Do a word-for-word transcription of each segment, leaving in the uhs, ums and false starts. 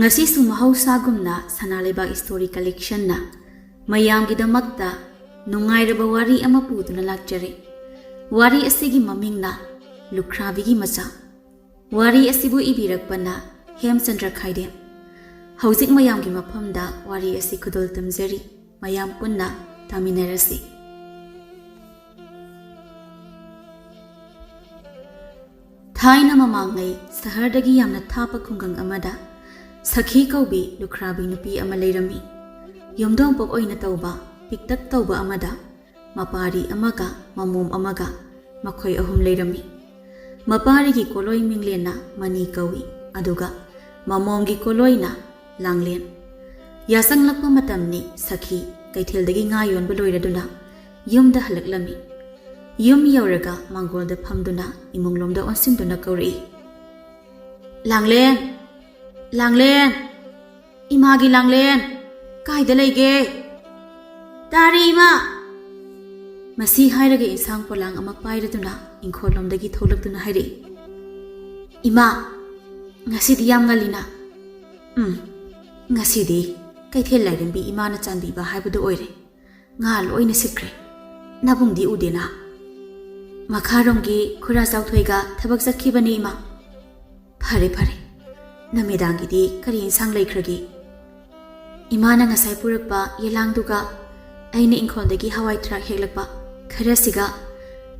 ꯉꯁꯤꯁꯨ ꯃꯍꯧꯁꯥꯒꯨꯝꯅ ꯁꯅꯥ ꯂꯩꯕꯥꯛ ꯁ꯭ꯇꯣꯔꯤ ꯀꯂꯦꯛꯁꯟꯅ ꯃꯌꯥꯝꯒꯤꯗꯃꯛꯇ ꯅꯨꯡꯉꯥꯏꯔꯕ ꯋꯥꯔꯤ ꯑꯃ ꯄꯨꯗꯨꯅ ꯂꯥꯛꯆꯔꯤ꯫ ꯋꯥꯔꯤ ꯑꯁꯤꯒꯤ ꯃꯃꯤꯡꯅ ꯂꯨꯈ꯭ꯔꯥꯕꯤꯒꯤ ꯃꯆꯥ꯫ ꯋꯥꯔꯤ ꯑꯁꯤꯕꯨ ꯏꯕꯤꯔꯛꯄꯅ ꯍꯦꯝꯆꯟꯗ꯭ꯔ ꯈꯥꯏꯗꯦꯝ꯫ ꯍꯧꯖꯤꯛ ꯃꯌꯥꯝꯒꯤ ꯃꯐꯝꯗ ꯋꯥꯔꯤ ꯑꯁꯤ ꯈꯨꯗꯣꯜ ꯇꯝꯖꯔꯤ꯫ ꯃꯌꯥꯝ ꯄꯨꯟꯅ ꯇꯥꯃꯤꯟꯅꯔꯁꯤ꯫ ꯊꯥꯏꯅ ꯃꯃꯥꯡꯉꯩ ꯁꯍꯔꯗꯒꯤ ꯌꯥꯝꯅ ꯊꯥꯞꯄ ꯈꯨꯡꯒꯪ ꯑꯃꯗ ꯁꯈꯤ ꯀꯧꯕꯤ ꯂꯨꯈ꯭ꯔꯥꯕꯤ ꯅꯨꯄꯤ ꯑꯃ ꯂꯩꯔꯝꯃꯤ꯫ ꯌꯨꯝꯗꯣꯡꯄꯣꯛ ꯑꯣꯏꯅ ꯇꯧꯕ ꯄꯤꯛꯇꯛ ꯇꯧꯕ ꯑꯃꯗ ꯃꯄꯥꯔꯤ ꯑꯃꯒ ꯃꯃꯣꯝ ꯑꯃꯒ ꯃꯈꯣꯏ ꯑꯍꯨꯝ ꯂꯩꯔꯝꯃꯤ꯫ ꯃꯄꯥꯔꯤꯒꯤ ꯀꯣꯂꯣꯏ ꯃꯤꯡꯂꯦꯟꯅ ꯃꯅꯤ ꯀꯧꯏ, ꯑꯗꯨꯒ ꯃꯃꯣꯝꯒꯤ ꯀꯣꯂꯣꯏꯅ ꯂꯥꯡꯂꯦꯟ꯫ ꯌꯥꯆꯪꯂꯛꯄ ꯃꯇꯝꯅꯤ꯫ ꯁꯈꯤ ꯀꯩꯊꯦꯜꯗꯒꯤ ꯉꯥ ꯌꯣꯟꯕ ꯂꯣꯏꯔꯗꯨꯅ ꯌꯨꯝꯗ ꯍꯜꯂꯛꯂꯝꯃꯤ꯫ ꯌꯨꯝ ꯌꯧꯔꯒ ꯃꯥꯡꯒꯣꯜꯗ ꯐꯝꯗꯨꯅ ꯏꯃꯨꯡꯂꯣꯝꯗ ꯑꯣꯟꯁꯤꯟꯗꯨꯅ ꯀꯧꯔꯛꯏ, "ꯂꯥꯡꯂꯦꯟ! ꯂꯥꯡꯂꯦꯟ! ꯏꯃꯥꯒꯤ ꯂꯥꯡꯂꯦꯟ! ꯀꯥꯏꯗ ꯂꯩꯒꯦ? ꯇꯥꯔꯤ, ꯏꯃꯥ!" ꯃꯁꯤ ꯍꯥꯏꯔꯒ ꯏꯟꯁꯥꯡ ꯄꯣꯂꯥꯡ ꯑꯃ ꯄꯥꯏꯔꯗꯨꯅ ꯏꯪꯈꯣꯜꯂꯣꯝꯗꯒꯤ ꯊꯣꯛꯂꯛꯇꯨꯅ ꯍꯥꯏꯔꯛꯏ, "ꯏꯃꯥ, ꯉꯁꯤꯗꯤ ꯌꯥꯝ ꯉꯜꯂꯤꯅ?" "ꯎꯝ, ꯉꯁꯤꯗꯤ ꯀꯩꯊꯦꯜ ꯂꯥꯏꯔꯦꯝꯕꯤ ꯏꯃꯥꯅ ꯆꯥꯟꯕꯤꯕ ꯍꯥꯏꯕꯗꯨ ꯑꯣꯏꯔꯦ꯫ ꯉꯥ ꯂꯣꯏꯅ ꯁꯤꯠꯈ꯭ꯔꯦ꯫ ꯅꯕꯨꯡꯗꯤ ꯎꯗꯦꯅ?" "ꯃꯈꯥꯔꯣꯝꯒꯤ ꯈꯨꯔꯥ ꯆꯥꯎꯊꯣꯏꯒ ꯊꯕꯛ ꯆꯠꯈꯤꯕꯅꯤ, ꯏꯃꯥ꯫" "ꯐꯔꯦ, ꯐꯔꯦ꯫ ꯅꯨꯃꯤꯗꯥꯡꯒꯤꯗꯤ ꯀꯔꯤ ꯏꯟꯁꯥꯡ ꯂꯩꯈ꯭ꯔꯒꯦ?" "ꯏꯃꯥꯅ ꯉꯁꯥꯏ ꯄꯨꯔꯛꯄ ꯌꯦꯂꯥꯡꯗꯨꯒ ꯑꯩꯅ ꯏꯪꯈꯣꯜꯗꯒꯤ ꯍꯋꯥꯏ ꯊ꯭ꯔꯥꯛ ꯍꯦꯛꯂꯛꯄ ꯈꯔꯁꯤꯒ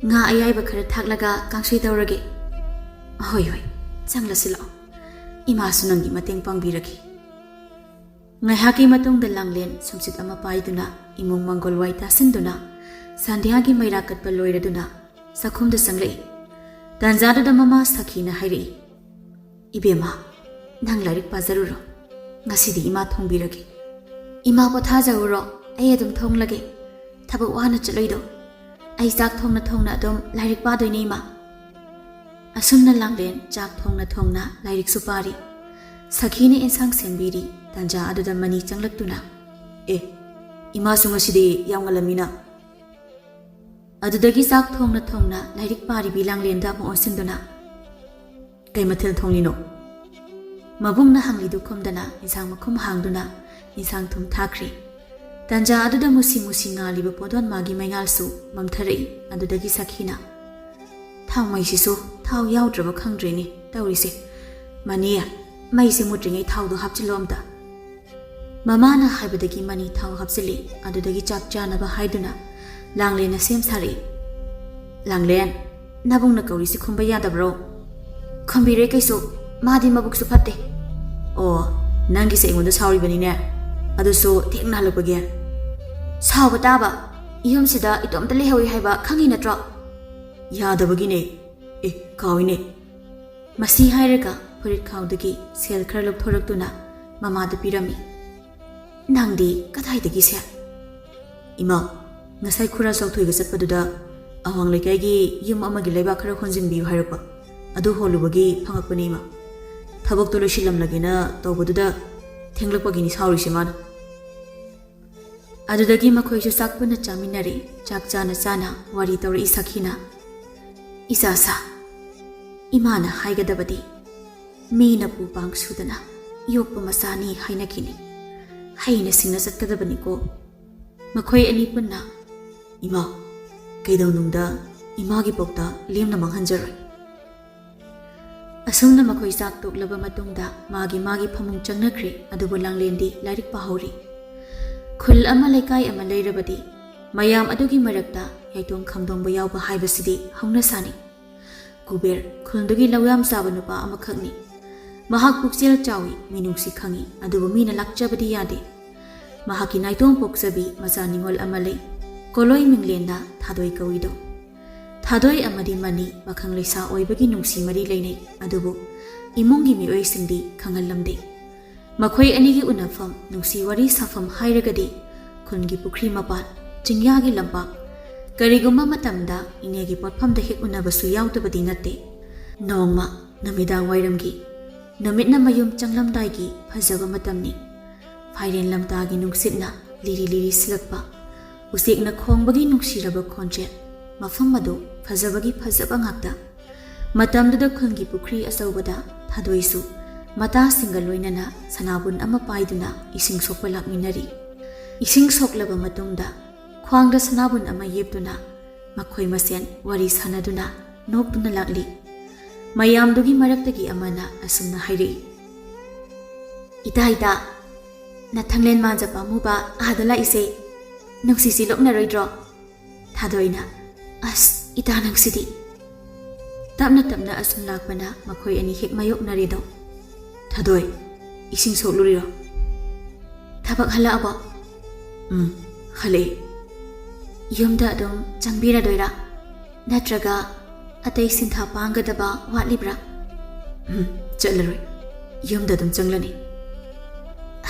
ꯉꯥ ꯑꯌꯥꯏꯕ ꯈꯔ ꯊꯥꯛꯂꯒ ꯀꯥꯡꯁꯣꯏ ꯇꯧꯔꯒꯦ꯫" "ꯍꯣꯏ, ꯍꯣꯏ, ꯆꯪꯂꯁꯤ ꯂꯥꯛꯑꯣ꯫ ꯏꯃꯥꯁꯨ ꯅꯪꯒꯤ ꯃꯇꯦꯡ ꯄꯥꯡꯕꯤꯔꯒꯦ꯫" ꯉꯥꯏꯍꯥꯛꯀꯤ ꯃꯇꯨꯡꯗ ꯂꯥꯡꯂꯦꯟ ꯁꯨꯝꯆꯤꯠ ꯑꯃ ꯄꯥꯏꯗꯨꯅ ꯏꯃꯨꯡ ꯃꯪꯒꯣꯜ ꯋꯥꯏ ꯇꯥꯁꯤꯟꯗꯨꯅ ꯁꯟꯙ꯭ꯌꯥꯒꯤ ꯃꯩꯔꯥ ꯀꯠꯄ ꯂꯣꯏꯔꯗꯨꯅ ꯆꯥꯛꯈꯨꯝꯗ ꯆꯪꯂꯛꯏ꯫ ꯇꯥꯟꯖꯥꯗꯨꯗ ꯃꯃꯥ ꯁꯈꯤꯅ ꯍꯥꯏꯔꯛꯏ, "ꯏꯕꯦꯝꯃ, ꯅꯪ ꯂꯥꯏꯔꯤꯛ ꯄꯥꯖꯔꯨꯔꯣ꯫ ꯉꯁꯤꯗꯤ ꯏꯃꯥ ꯊꯣꯡꯕꯤꯔꯒꯦ꯫ ꯏꯃꯥ ꯄꯣꯊꯥꯖꯔꯨꯔꯣ, ꯑꯩ ꯑꯗꯨꯝ ꯊꯣꯡꯂꯒꯦ꯫ ꯊꯕꯛ ꯋꯥꯅ ꯆꯠꯂꯣꯏꯗꯣ꯫ ꯑꯩ ꯆꯥꯛ ꯊꯣꯡꯅ ꯊꯣꯡꯅ ꯑꯗꯨꯝ ꯂꯥꯏꯔꯤꯛ ꯄꯥꯗꯣꯏꯅꯦ, ꯏꯃꯥ꯫" ꯑꯁꯨꯝꯅ ꯂꯥꯡꯂꯦꯟ ꯆꯥꯛ ꯊꯣꯡꯅ ꯊꯣꯡꯅ ꯂꯥꯏꯔꯤꯛꯁꯨ ꯄꯥꯔꯤ꯫ ꯁꯈꯤꯅ ꯏꯟꯁꯥꯡ ꯁꯦꯝꯕꯤꯔꯤ꯫ ꯇꯥꯟꯖꯥ ꯑꯗꯨꯗ ꯃꯅꯤ ꯆꯪꯂꯛꯇꯨꯅ, "ꯑꯦ, ꯏꯃꯥꯁꯨ ꯉꯁꯤꯗꯤ ꯌꯥꯝ ꯉꯜꯂꯝꯃꯤꯅ?" ꯑꯗꯨꯗꯒꯤ ꯆꯥꯛ ꯊꯣꯡꯅ ꯊꯣꯡꯅ ꯂꯥꯏꯔꯤꯛ ꯄꯥꯔꯤꯕꯤ ꯂꯥꯡꯂꯦꯟꯗ ꯑꯃꯨꯛ ꯑꯣꯟꯁꯤꯟꯗꯨꯅ, "ꯀꯩ ꯃꯊꯦꯜ ꯊꯣꯡꯂꯤꯅꯣ?" ꯃꯕꯨꯡꯅ ꯍꯪꯂꯤꯗꯨ ꯈꯨꯝꯗꯅ ꯏꯟꯁꯥꯡ ꯃꯈꯨꯝ ꯍꯥꯡꯗꯨꯅ ꯏꯟꯁꯥꯡ ꯊꯨꯝ ꯊꯥꯈ꯭ꯔꯦ꯫ ꯇꯟꯖꯥ ꯑꯗꯨꯗ ꯃꯨꯁꯤ ꯃꯨꯁꯤ ꯉꯥꯜꯂꯤꯕ ꯄꯣꯠꯌꯣꯟ ꯃꯥꯒꯤ ꯃꯩꯉꯥꯜꯁꯨ ꯃꯝꯊꯔꯛꯏ꯫ ꯑꯗꯨꯗꯒꯤ ꯁꯈꯤꯅ, "ꯊꯥꯎ ꯃꯩꯁꯤꯁꯨ ꯊꯥꯎ ꯌꯥꯎꯗ꯭ꯔꯕ ꯈꯪꯗ꯭ꯔꯦꯅꯦ ꯇꯧꯔꯤꯁꯦ꯫ ꯃꯅꯤ, ꯃꯩꯁꯦ ꯃꯨꯠꯇ꯭ꯔꯤꯉꯩ ꯊꯥꯎꯗꯣ ꯍꯥꯞꯆꯤꯜꯂꯣ ꯑꯝꯇ꯫" ꯃꯃꯥꯅ ꯍꯥꯏꯕꯗꯒꯤ ꯃꯅꯤ ꯊꯥꯎ ꯍꯥꯞꯆꯤꯜꯂꯤ꯫ ꯑꯗꯨꯗꯒꯤ ꯆꯥꯛ ꯆꯥꯅꯕ ꯍꯥꯏꯗꯨꯅ ꯂꯥꯡꯂꯦꯟꯅ ꯁꯦꯝ ꯁꯥꯔꯛꯏ꯫ "ꯂꯥꯡꯂꯦꯟ, ꯅꯕꯨꯡꯅ ꯀꯧꯔꯤꯁꯤ ꯈꯨꯝꯕ ꯌꯥꯗꯕ꯭ꯔꯣ?" "ꯈꯨꯝꯕꯤꯔꯦ ꯀꯩꯁꯨ, ꯃꯥꯗꯤ ꯃꯕꯨꯛꯁꯨ ꯐꯠꯇꯦ꯫" "ꯑꯣ, ꯅꯪꯒꯤꯁꯦ ꯑꯩꯉꯣꯟꯗ ꯁꯥꯎꯔꯤꯕꯅꯤꯅꯦ, ꯑꯗꯨꯁꯨ ꯊꯦꯡꯅ ꯍꯜꯂꯛꯄꯒꯤ?" "ꯁꯥꯎꯕ ꯇꯥꯕ, ꯌꯨꯝꯁꯤꯗ ꯏꯇꯣꯝꯇ ꯂꯩꯍꯧꯏ ꯍꯥꯏꯕ ꯈꯪꯉꯤ ꯅꯠꯇ꯭ꯔꯣ?" "ꯌꯥꯗꯕꯒꯤꯅꯦ꯫ ꯑꯦ, ꯀꯥꯎꯏꯅꯦ꯫" ꯃꯁꯤ ꯍꯥꯏꯔꯒ ꯐꯨꯔꯤꯠ ꯈꯥꯎꯗꯒꯤ ꯁꯦꯜ ꯈꯔ ꯂꯧꯊꯣꯔꯛꯇꯨꯅ ꯃꯃꯥꯗ ꯄꯤꯔꯝꯃꯤ꯫ "ꯅꯪꯗꯤ ꯀꯗꯥꯏꯗꯒꯤ ꯁꯦꯜ?" "ꯏꯃꯥ, ꯉꯁꯥꯏ ꯈꯨꯔꯥ ꯆꯥꯎꯊꯣꯏꯒ ꯆꯠꯄꯗꯨꯗ ꯑꯋꯥꯡ ꯂꯩꯀꯥꯏꯒꯤ ꯌꯨꯝ ꯑꯃꯒꯤ ꯂꯩꯕꯥꯛ ꯈꯔ ꯍꯣꯟꯖꯤꯟꯕꯤꯌꯨ ꯍꯥꯏꯔꯛꯄ, ꯑꯗꯨ ꯍꯣꯜꯂꯨꯕꯒꯤ ꯐꯪꯉꯛꯄꯅꯦ ꯏꯃꯥ꯫ ꯊꯕꯛꯇꯣ ꯂꯣꯏꯁꯤꯜꯂꯝꯂꯒꯦꯅ ꯇꯧꯕꯗꯨꯗ ꯊꯦꯡꯂꯛꯄꯒꯤꯅꯤ ꯁꯥꯎꯔꯤꯁꯦ ꯃꯥꯅ꯫" ꯑꯗꯨꯗꯒꯤ ꯃꯈꯣꯏꯁꯨ ꯆꯥꯛ ꯄꯨꯟꯅ ꯆꯥꯃꯤꯟꯅꯔꯦ꯫ ꯆꯥꯛ ꯆꯥꯅ ꯆꯥꯅ ꯋꯥꯔꯤ ꯇꯧꯔꯛꯏ ꯁꯈꯤꯅ꯫ "ꯏꯆꯥ ꯁꯥ, ꯏꯃꯥꯅ ꯍꯥꯏꯒꯗꯕꯗꯤ ꯃꯤꯅ ꯄꯨ ꯄꯥꯡ ꯁꯨꯗꯅ ꯌꯣꯛꯄ ꯃꯆꯥꯅꯤ ꯍꯥꯏꯅꯈꯤꯅꯤ꯫ ꯍꯩꯅ ꯁꯤꯡꯅ ꯆꯠꯀꯗꯕꯅꯤꯀꯣ꯫ ꯃꯈꯣꯏ ꯑꯅꯤ ꯄꯨꯟꯅ, ꯏꯃꯥ, ꯀꯩꯗꯧꯅꯨꯡꯗ ꯏꯃꯥꯒꯤ ꯄꯥꯎꯇꯥꯛ ꯂꯦꯝꯅ ꯃꯥꯡꯍꯟꯖꯔꯣꯏ꯫" ꯑꯁꯨꯝꯅ ꯃꯈꯣꯏ ꯆꯥꯛ ꯇꯣꯛꯂꯕ ꯃꯇꯨꯡꯗ ꯃꯥꯒꯤ ꯃꯥꯒꯤ ꯐꯃꯨꯡ ꯆꯪꯅꯈ꯭ꯔꯦ꯫ ꯑꯗꯨꯕꯨ ꯂꯥꯡꯂꯦꯟꯗꯤ ꯂꯥꯏꯔꯤꯛ ꯄꯥꯍꯧꯔꯤ꯫ ꯈꯨꯜ ꯑꯃ ꯂꯩꯀꯥꯏ ꯑꯃ ꯂꯩꯔꯕꯗꯤ ꯃꯌꯥꯝ ꯑꯗꯨꯒꯤ ꯃꯔꯛꯇ ꯌꯥꯏꯇꯣꯡ ꯈꯥꯝꯗꯣꯡꯕ ꯌꯥꯎꯕ ꯍꯥꯏꯕꯁꯤꯗꯤ ꯍꯧꯅꯁꯥꯅꯤ꯫ ꯀꯨꯕꯦꯔ ꯈꯨꯜꯗꯨꯒꯤ ꯂꯧꯌꯥꯝ ꯆꯥꯕ ꯅꯨꯄꯥ ꯑꯃꯈꯛꯅꯤ꯫ ꯃꯍꯥꯛ ꯄꯨꯛꯆꯦꯜ ꯆꯥꯎꯏ, ꯃꯤꯅꯨꯡꯁꯤ ꯈꯪꯏ, ꯑꯗꯨꯕꯨ ꯃꯤꯅ ꯂꯥꯛꯆꯕꯗꯤ ꯌꯥꯗꯦ꯫ ꯃꯍꯥꯛꯀꯤ ꯅꯥꯏꯇꯣꯝ ꯄꯣꯛꯆꯕꯤ ꯃꯆꯥ ꯅꯤꯉꯣꯜ ꯑꯃ ꯂꯩ꯫ ꯀꯣꯂꯣꯏ ꯃꯤꯡꯂꯦꯟꯅ ꯊꯥꯗꯣꯏ ꯀꯧꯏꯗꯣ꯫ ꯊꯥꯗꯣꯏ ꯑꯃꯗꯤ ꯃꯅꯤ ꯄꯥꯈꯪ ꯂꯩꯁꯥ ꯑꯣꯏꯕꯒꯤ ꯅꯨꯡꯁꯤ ꯃꯔꯤ ꯂꯩꯅꯩ, ꯑꯗꯨꯕꯨ ꯏꯃꯨꯡꯒꯤ ꯃꯤꯑꯣꯏꯁꯤꯡꯗꯤ ꯈꯪꯍꯜꯂꯝꯗꯦ꯫ ꯃꯈꯣꯏ ꯑꯅꯤꯒꯤ ꯎꯅꯐꯝ, ꯅꯨꯡꯁꯤ ꯋꯥꯔꯤ ꯁꯥꯐꯝ ꯍꯥꯏꯔꯒꯗꯤ ꯈꯨꯟꯒꯤ ꯄꯨꯈ꯭ꯔꯤ ꯃꯄꯥꯟ, ꯆꯤꯡꯌꯥꯒꯤ ꯂꯝꯄꯥꯛ, ꯀꯔꯤꯒꯨꯝꯕ ꯃꯇꯝꯗ ꯏꯅꯦꯒꯤ ꯄꯣꯠꯐꯝꯗ ꯍꯦꯛ ꯎꯅꯕꯁꯨ ꯌꯥꯎꯗꯕꯗꯤ ꯅꯠꯇꯦ꯫ ꯅꯣꯡꯃ ꯅꯨꯃꯤꯗꯥꯡ ꯋꯥꯏꯔꯝꯒꯤ ꯅꯨꯃꯤꯠꯅ ꯃꯌꯨꯝ ꯆꯪꯂꯝꯗꯥꯏꯒꯤ ꯐꯖꯕ ꯃꯇꯝꯅꯤ꯫ ꯐꯥꯏꯔꯦꯟ ꯂꯝꯇꯥꯒꯤ ꯅꯨꯡꯁꯤꯠꯅ ꯂꯤꯔꯤ ꯂꯤꯔꯤ ꯁꯤꯜꯂꯛꯄ, ꯎꯆꯦꯛꯅ ꯈꯣꯡꯕꯒꯤ ꯅꯨꯡꯁꯤꯔꯕ ꯈꯣꯟꯖꯦꯜ, ꯃꯐꯝ ꯑꯗꯨ ꯐꯖꯕꯒꯤ ꯐꯖꯕ ꯉꯥꯛꯇ꯫ ꯃꯇꯝꯗꯨꯗ ꯈꯨꯜꯒꯤ ꯄꯨꯈ꯭ꯔꯤ ꯑꯆꯧꯕꯗ ꯊꯥꯗꯣꯏꯁꯨ ꯃꯇꯥꯁꯤꯡꯒ ꯂꯣꯏꯅꯅ ꯁꯅꯥꯕꯨꯟ ꯑꯃ ꯄꯥꯏꯗꯨꯅ ꯏꯁꯤꯡ ꯁꯣꯛꯄ ꯂꯥꯛꯃꯤꯟꯅꯔꯤ꯫ ꯏꯁꯤꯡ ꯁꯣꯛꯂꯕ ꯃꯇꯨꯡꯗ ꯈ꯭ꯋꯥꯡꯗ ꯁꯅꯥꯕꯨꯟ ꯑꯃ ꯌꯦꯞꯇꯨꯅ ꯃꯈꯣꯏ ꯃꯁꯦꯟ ꯋꯥꯔꯤ ꯁꯥꯟꯅꯗꯨꯅ ꯅꯣꯛꯇꯨꯅ ꯂꯥꯛꯂꯤ꯫ ꯃꯌꯥꯝꯗꯨꯒꯤ ꯃꯔꯛꯇꯒꯤ ꯑꯃꯅ ꯑꯁꯨꯝꯅ ꯍꯥꯏꯔꯛꯏ, "ꯏꯇꯥ, ꯏꯇꯥ, ꯅꯊꯪꯂꯦꯟ ꯃꯥꯟꯖ ꯄꯥꯝꯃꯨꯕ ꯑꯥꯗ ꯂꯥꯛꯏꯁꯦ ꯅꯨꯡꯁꯤꯁꯤ ꯂꯣꯛꯅꯔꯣꯏꯗ꯭ꯔꯣ?" ꯊꯥꯗꯣꯏꯅ, "ꯑꯁ, ꯏꯇꯥ ꯅꯪꯁꯤꯗꯤ!" ꯇꯞꯅ ꯇꯞꯅ ꯑꯁꯨꯝ ꯂꯥꯛꯄꯅ ꯃꯈꯣꯏ ꯑꯅꯤ ꯍꯦꯛ ꯃꯥꯌꯣꯛꯅꯔꯦꯗꯣ꯫ "ꯊꯥꯗꯣꯏ, ꯏꯁꯤꯡ ꯁꯣꯛꯂꯨꯔꯤꯔꯣ?" "ꯊꯕꯛ ꯍꯜꯂꯛꯑꯕꯣ?" "ꯎꯝ, ꯍꯜꯂꯛꯑꯦ꯫" "ꯌꯨꯝꯗ ꯑꯗꯨꯝ ꯆꯪꯕꯤꯔꯗꯣꯏꯔꯥ? ꯅꯠꯇ꯭ꯔꯒ ꯑꯇꯩ ꯁꯤꯟꯊꯥ ꯄꯥꯡꯒꯗꯕ ꯋꯥꯠꯂꯤꯕ꯭ꯔꯥ?" "ꯎꯝ, ꯆꯠꯂꯔꯣꯏ꯫ ꯌꯨꯝꯗ ꯑꯗꯨꯝ ꯆꯪꯂꯅꯤ꯫"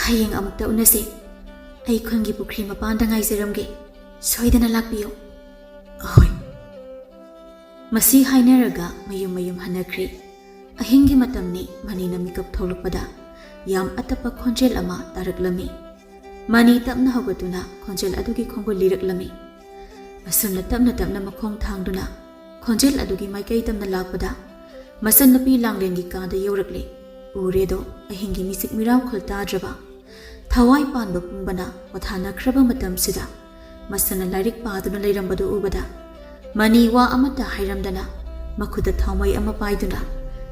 "ꯍꯌꯦꯡ ꯑꯃꯨꯛꯇ ꯎꯅꯁꯦ꯫ ꯑꯩ ꯈꯨꯟꯒꯤ ꯄꯨꯈ꯭ꯔꯤ ꯃꯄꯥꯟꯗ ꯉꯥꯏꯖꯔꯝꯒꯦ꯫ ꯁꯣꯏꯗꯅ ꯂꯥꯛꯄꯤꯌꯨ꯫" "ꯍꯣꯏ꯫" ꯃꯁꯤ ꯍꯥꯏꯅꯔꯒ ꯃꯌꯨꯝ ꯃꯌꯨꯝ ꯍꯟꯅꯈ꯭ꯔꯦ꯫ ꯑꯍꯤꯡꯒꯤ ꯃꯇꯝꯅꯤ꯫ ꯃꯅꯤꯅ ꯃꯤꯀꯞ ꯊꯣꯛꯂꯛꯄꯗ ꯌꯥꯝ ꯑꯇꯞꯄ ꯈꯣꯟꯖꯦꯜ ꯑꯃ ꯇꯥꯔꯛꯂꯝꯃꯤ꯫ ꯃꯅꯤ ꯇꯞꯅ ꯍꯧꯒꯠꯇꯨꯅ ꯈꯣꯟꯖꯦꯜ ꯑꯗꯨꯒꯤ ꯈꯣꯡꯒꯨꯜ ꯂꯤꯔꯛꯂꯝꯃꯤ꯫ ꯑꯁꯨꯝꯅ ꯇꯞꯅ ꯇꯞꯅ ꯃꯈꯣꯡ ꯊꯥꯡꯗꯨꯅ ꯈꯣꯟꯖꯦꯜ ꯑꯗꯨꯒꯤ ꯃꯥꯏꯀꯩ ꯇꯝꯅ ꯂꯥꯛꯄꯗ ꯃꯆꯟꯅꯨꯄꯤ ꯂꯥꯡꯂꯦꯟꯒꯤ ꯀꯥꯗ ꯌꯧꯔꯛꯂꯦ꯫ ꯎꯔꯦꯗꯣ ꯑꯍꯤꯡꯒꯤ ꯃꯤꯆꯤꯛ ꯃꯤꯔꯥꯎꯈꯣꯜ ꯇꯥꯗ꯭ꯔꯕ, ꯊꯋꯥꯏ ꯄꯥꯟꯕ ꯄꯨꯝꯕꯅ ꯄꯣꯊꯥꯅꯈ꯭ꯔꯕ ꯃꯇꯝꯁꯤꯗ ꯃꯁꯥꯅ ꯂꯥꯏꯔꯤꯛ ꯄꯥꯗꯨꯅ ꯂꯩꯔꯝꯕꯗꯨ ꯎꯕꯗ ꯃꯅꯤ ꯋꯥ ꯑꯃꯠꯇ ꯍꯥꯏꯔꯝꯗꯅ ꯃꯈꯨꯠꯇ ꯊꯥꯎꯃꯩ ꯑꯃ ꯄꯥꯏꯗꯨꯅ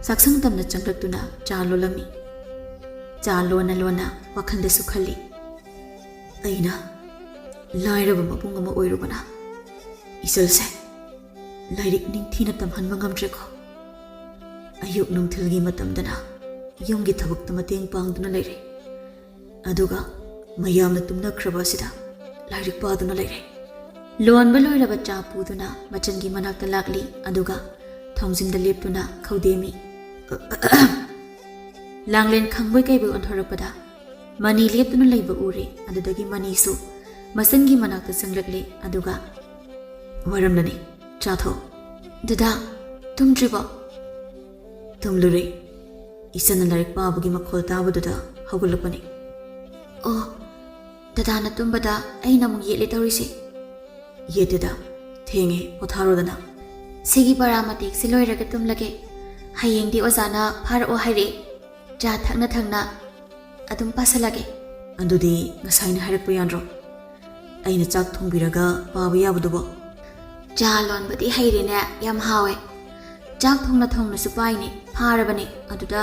ꯆꯥꯛꯁꯪ ꯇꯝꯅ ꯆꯪꯂꯛꯇꯨꯅ ꯆꯥ ꯂꯣꯜꯂꯝꯃꯤ꯫ ꯆꯥ ꯂꯣꯟꯅ ꯂꯣꯟꯅ ꯋꯥꯈꯜꯗꯁꯨ ꯈꯜꯂꯤ, "ꯑꯩꯅ ꯂꯥꯏꯔꯕ ꯃꯕꯨꯡ ꯑꯃ ꯑꯣꯏꯔꯨꯕꯅ ꯏꯆꯜꯁꯦ ꯂꯥꯏꯔꯤꯛ ꯅꯤꯡꯊꯤꯅ ꯇꯝꯍꯟꯕ ꯉꯝꯗ꯭ꯔꯦꯀꯣ꯫ ꯑꯌꯨꯛ ꯅꯨꯡꯊꯤꯜꯒꯤ ꯃꯇꯝꯗꯅ ꯌꯨꯝꯒꯤ ꯊꯕꯛꯇ ꯃꯇꯦꯡ ꯄꯥꯡꯗꯨꯅ ꯂꯩꯔꯦ, ꯑꯗꯨꯒ ꯃꯌꯥꯝꯅ ꯇꯨꯝꯅꯈ꯭ꯔꯕ ꯑꯁꯤꯗ ꯂꯥꯏꯔꯤꯛ ꯄꯥꯗꯨꯅ ꯂꯩꯔꯦ꯫" ꯂꯣꯟꯕ ꯂꯣꯏꯔꯕ ꯆꯥ ꯄꯨꯗꯨꯅ ꯃꯆꯟꯒꯤ ꯃꯅꯥꯛꯇ ꯂꯥꯛꯂꯤ, ꯑꯗꯨꯒ ꯊꯣꯡꯖꯤꯟꯗ ꯂꯦꯞꯇꯨꯅ ꯈꯧꯗꯦꯝꯃꯤ꯫ ꯂꯥꯡꯂꯦꯟ ꯈꯪꯕꯣꯏ ꯀꯩꯕꯣꯏ ꯑꯣꯟꯊꯣꯔꯛꯄꯗ ꯃꯅꯤ ꯂꯦꯞꯇꯨꯅ ꯂꯩꯕ ꯎꯔꯦ꯫ ꯑꯗꯨꯗꯒꯤ ꯃꯅꯤꯁꯨ ꯃꯆꯟꯒꯤ ꯃꯅꯥꯛꯇ ꯆꯪꯂꯛꯂꯦ, ꯑꯗꯨꯒ, "ꯋꯥꯔꯝꯂꯅꯤ, ꯆꯥꯊꯣꯛ꯫" "ꯗꯗꯥ, ꯇꯨꯝꯗ꯭ꯔꯤꯕꯣ?" "ꯇꯨꯝꯂꯨꯔꯦ꯫ ꯏꯆꯟꯅ ꯂꯥꯏꯔꯤꯛ ꯄꯥꯕꯒꯤ ꯃꯈꯣꯜ ꯇꯥꯕꯗꯨꯗ ꯍꯧꯒꯠꯂꯛꯄꯅꯤ꯫" "ꯑꯣ, ꯗꯗꯥꯅ ꯇꯨꯝꯕꯗ ꯑꯩꯅ ꯑꯃꯨꯛ ꯌꯦꯠꯂꯦ ꯇꯧꯔꯤꯁꯦ꯫" "ꯌꯦꯠꯇꯦꯗ, ꯊꯦꯡꯉꯦ, ꯄꯣꯊꯥꯔꯣꯗꯅ꯫" "ꯁꯤꯒꯤ ꯄꯔꯥ ꯃꯇꯦꯛꯁꯦ ꯂꯣꯏꯔꯒ ꯇꯨꯝꯂꯒꯦ꯫ ꯍꯌꯦꯡꯗꯤ ꯑꯣꯖꯥꯅ ꯐꯥꯔꯛꯑꯣ ꯍꯥꯏꯔꯛꯑꯦ꯫" ꯆꯥ ꯊꯛꯅ ꯊꯛꯅ ꯑꯗꯨꯝ ꯄꯥꯁꯜꯂꯒꯦ꯫ ꯑꯗꯨꯗꯤ ꯉꯁꯥꯏꯅ ꯍꯥꯏꯔꯛꯄ ꯌꯥꯗ꯭ꯔꯣ? ꯑꯩꯅ ꯆꯥꯛ ꯊꯣꯡꯕꯤꯔꯒ ꯄꯥꯕ ꯌꯥꯕꯗꯨꯕꯣ? ꯆꯥ ꯂꯣꯟꯕꯗꯤ ꯍꯩꯔꯦꯅꯦ, ꯌꯥꯝ ꯍꯥꯎꯋꯦ꯫ ꯆꯥꯛ ꯊꯣꯡꯅ ꯊꯣꯡꯅꯁꯨ ꯄꯥꯏꯅꯦ, ꯐꯥꯔꯕꯅꯦ꯫ ꯑꯗꯨꯗ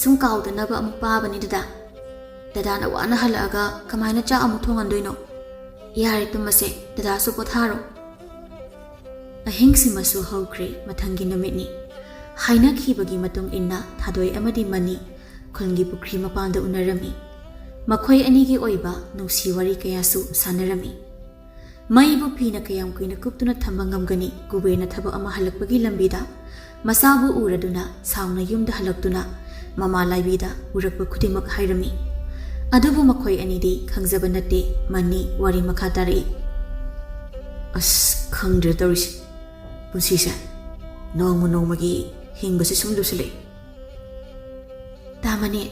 ꯁꯨꯝ ꯀꯥꯎꯗꯅꯕ ꯑꯃꯨꯛ ꯄꯥꯕꯅꯤ ꯗꯗꯥ꯫ ꯗꯗꯥꯅ ꯋꯥꯅ ꯍꯜꯂꯛꯑꯒ ꯀꯃꯥꯏꯅ ꯆꯥꯛ ꯑꯃꯨꯛ ꯊꯣꯡꯍꯟꯗꯣꯏꯅꯣ? ꯌꯥꯔꯦ, ꯇꯨꯝꯃꯁꯦ, ꯗꯗꯥꯁꯨ ꯄꯣꯊꯥꯔꯣ꯫ ꯑꯍꯤꯡꯁꯤꯃꯁꯨ ꯍꯧꯈ꯭ꯔꯦ, ꯃꯊꯪꯒꯤ ꯅꯨꯃꯤꯠꯅꯤ꯫ ꯍꯥꯏꯅꯈꯤꯕꯒꯤ ꯃꯇꯨꯡ ꯏꯟꯅ ꯊꯥꯗꯣꯏ ꯑꯃꯗꯤ ꯃꯅꯤ ꯈꯨꯜꯒꯤ ꯄꯨꯈ꯭ꯔꯤ ꯃꯄꯥꯟꯗ ꯎꯅꯔꯝꯃꯤ꯫ ꯃꯈꯣꯏ ꯑꯅꯤꯒꯤ ꯑꯣꯏꯕ ꯅꯨꯡꯁꯤ ꯋꯥꯔꯤ ꯀꯌꯥꯁꯨ ꯁꯥꯟꯅꯔꯝꯃꯤ꯫ ꯃꯩꯕꯨ ꯐꯤꯅ ꯀꯌꯥꯝ ꯀꯨꯏꯅ ꯀꯨꯞꯇꯨꯅ ꯊꯝꯕ ꯉꯝꯒꯅꯤ? ꯀꯨꯕꯦꯔꯅ ꯊꯕꯛ ꯑꯃ ꯍꯜꯂꯛꯄꯒꯤ ꯂꯝꯕꯤꯗ ꯃꯆꯥꯕꯨ ꯎꯔꯗꯨꯅ ꯁꯥꯎꯅ ꯌꯨꯝꯗ ꯍꯜꯂꯛꯇꯨꯅ ꯃꯃꯥ ꯂꯥꯏꯕꯤꯗ ꯎꯔꯛꯄ ꯈꯨꯗꯤꯡꯃꯛ ꯍꯥꯏꯔꯝꯃꯤ꯫ ꯑꯗꯨꯕꯨ ꯃꯈꯣꯏ ꯑꯅꯤꯗꯤ ꯈꯪꯖꯕ ꯅꯠꯇꯦ, ꯃꯅꯤ ꯋꯥꯔꯤ ꯃꯈꯥ ꯇꯥꯔꯛꯏ꯫ ꯑꯁ, ꯈꯪꯗ꯭ꯔꯦ ꯇꯧꯔꯤꯁꯦ꯫ ꯄꯨꯟꯁꯤꯁꯦ ꯅꯣꯡꯃ ꯅꯣꯡꯃꯒꯤ ꯍꯤꯡꯕꯁꯦ ꯁꯨꯝ ꯂꯨꯁꯤꯜꯂꯛꯑꯦ꯫ ꯇꯥꯃꯅꯤ,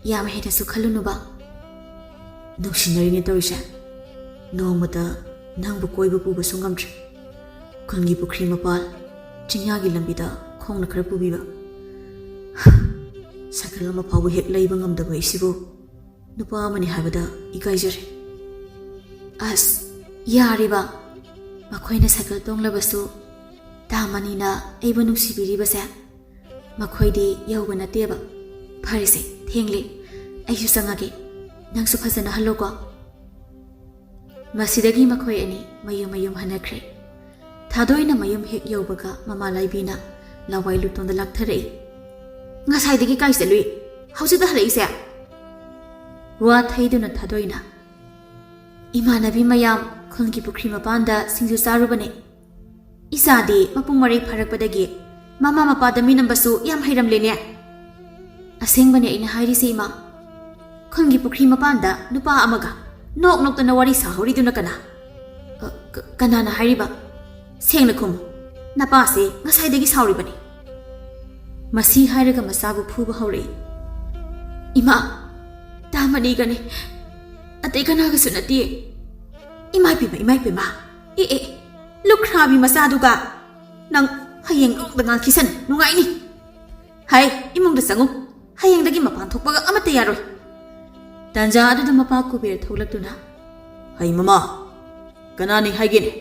ꯌꯥꯝ ꯍꯦꯟꯅꯁꯨ ꯈꯜꯂꯨꯅꯨꯕ꯫ ꯅꯨꯡꯁꯤꯅꯔꯤꯅꯦ ꯇꯧꯔꯤꯁꯦ꯫ ꯅꯣꯡꯃꯇ ꯅꯪꯕꯨ ꯀꯣꯏꯕ ꯄꯨꯕꯁꯨ ꯉꯝꯗ꯭ꯔꯦ꯫ ꯈꯨꯜꯒꯤ ꯄꯨꯈ꯭ꯔꯤ ꯃꯄꯥꯜ, ꯆꯤꯡꯌꯥꯒꯤ ꯂꯝꯕꯤꯗ ꯈꯣꯡꯅ ꯈꯔ ꯄꯨꯕꯤꯕ꯫ ꯁꯥꯏꯀꯜ ꯑꯃ ꯐꯥꯎꯕ ꯍꯦꯛ ꯂꯩꯕ ꯉꯝꯗꯕ ꯑꯩꯁꯤꯕꯨ ꯅꯨꯄꯥ ꯑꯃꯅꯤ ꯍꯥꯏꯕꯗ ꯏꯀꯥꯏꯖꯔꯦ꯫ ꯑꯁ, ꯌꯥꯔꯤꯕ? ꯃꯈꯣꯏꯅ ꯁꯥꯏꯀꯜ ꯇꯣꯡꯂꯕꯁꯨ ꯇꯥꯃꯅꯤꯅ ꯑꯩꯕꯨ ꯅꯨꯡꯁꯤꯕꯤꯔꯤꯕꯁꯦ ꯃꯈꯣꯏꯗꯤ ꯌꯧꯕ ꯅꯠꯇꯦꯕ꯫ ꯐꯔꯦꯁꯦ, ꯊꯦꯡꯂꯦ, ꯑꯩꯁꯨ ꯆꯪꯉꯒꯦ꯫ ꯅꯪꯁꯨ ꯐꯖꯅ ꯍꯜꯂꯣꯀꯣ꯫ ꯃꯁꯤꯗꯒꯤ ꯃꯈꯣꯏ ꯑꯅꯤ ꯃꯌꯨꯝ ꯃꯌꯨꯝ ꯍꯟꯅꯈ꯭ꯔꯦ꯫ ꯊꯥꯗꯣꯏꯅ ꯃꯌꯨꯝ ꯍꯦꯛ ꯌꯧꯕꯒ ꯃꯃꯥ ꯂꯥꯏꯕꯤꯅ ꯂꯋꯥꯏ ꯂꯨꯇꯣꯟꯗ ꯂꯥꯛꯊꯔꯛꯏ꯫ "ꯉꯁꯥꯏꯗꯒꯤ ꯀꯥꯏ ꯆꯠꯂꯨꯏ? ꯍꯧꯖꯤꯛꯇ ꯍꯜꯂꯛꯏꯁꯦ?" ꯋꯥ ꯊꯩꯗꯨꯅ ꯊꯥꯗꯣꯏꯅ, "ꯏꯃꯥꯟꯅꯕꯤ ꯃꯌꯥꯝ ꯈꯨꯜꯒꯤ ꯄꯨꯈ꯭ꯔꯤ ꯃꯄꯥꯟꯗ ꯁꯤꯡꯖꯨ ꯆꯥꯔꯨꯕꯅꯦ꯫ ꯏꯆꯥꯗꯤ ꯃꯄꯨꯡ ꯃꯔꯩ ꯐꯥꯔꯛꯄꯗꯒꯤ ꯃꯃꯥ ꯃꯄꯥꯗ ꯃꯤꯅꯝꯕꯁꯨ ꯌꯥꯝ ꯍꯩꯔꯝꯂꯦꯅꯦ꯫ ꯑꯁꯦꯡꯕꯅꯦ ꯑꯩꯅ ꯍꯥꯏꯔꯤꯁꯦ, ꯏꯃꯥ꯫ ꯈꯨꯜꯒꯤ ꯄꯨꯈ꯭ꯔꯤ ꯃꯄꯥꯟꯗ ꯅꯨꯄꯥ ꯑꯃꯒ ꯅꯣꯛ ꯅꯣꯛꯇꯅ ꯋꯥꯔꯤ ꯁꯥꯍꯧꯔꯤꯗꯨꯅ ꯀꯅꯥ? ꯑ, ꯀ-, ꯀꯅꯥꯅ ꯍꯥꯏꯔꯤꯕ? ꯁꯦꯡꯅ ꯈꯨꯝꯃꯨ꯫ ꯅꯄꯥꯁꯦ ꯉꯁꯥꯏꯗꯒꯤ ꯁꯥꯎꯔꯤꯕꯅꯤ꯫" ꯃꯁꯤ ꯍꯥꯏꯔꯒ ꯃꯆꯥꯕꯨ ꯐꯨꯕ ꯍꯧꯔꯛꯏ꯫ "ꯏꯃꯥ, ꯇꯥꯃꯅꯤꯒꯅꯤ, ꯑꯇꯩ ꯀꯅꯥꯒꯁꯨ ꯅꯠꯇꯦ꯫" "ꯏꯃꯥ ꯏꯄꯦꯝꯃ, ꯏꯃꯥ ꯏꯄꯦꯝꯃ, ꯑꯦ, ꯑꯦ, ꯂꯨꯈ꯭ꯔꯥꯕꯤ ꯃꯆꯥꯗꯨꯒ ꯅꯪ ꯍꯌꯦꯡ ꯂꯣꯡꯗ ꯉꯥꯡꯈꯤꯁꯟ ꯅꯨꯡꯉꯥꯏꯅꯤ꯫ ꯍꯥꯏ, ꯏꯃꯨꯡꯗ ꯆꯪꯉꯨ, ꯍꯌꯦꯡꯗꯒꯤ ꯃꯄꯥꯟ ꯊꯣꯛꯄꯒ ꯑꯃꯠꯇ ꯌꯥꯔꯣꯏ꯫ ꯇꯥꯟꯖꯥ ꯑꯗꯨꯗ ꯃꯄꯥ ꯀꯨꯕꯦꯔ ꯊꯣꯛꯂꯛꯇꯨꯅ, "ꯍꯩ ꯃꯃꯥ, ꯀꯅꯥꯅꯤ ꯍꯥꯏꯒꯦꯅꯦ?"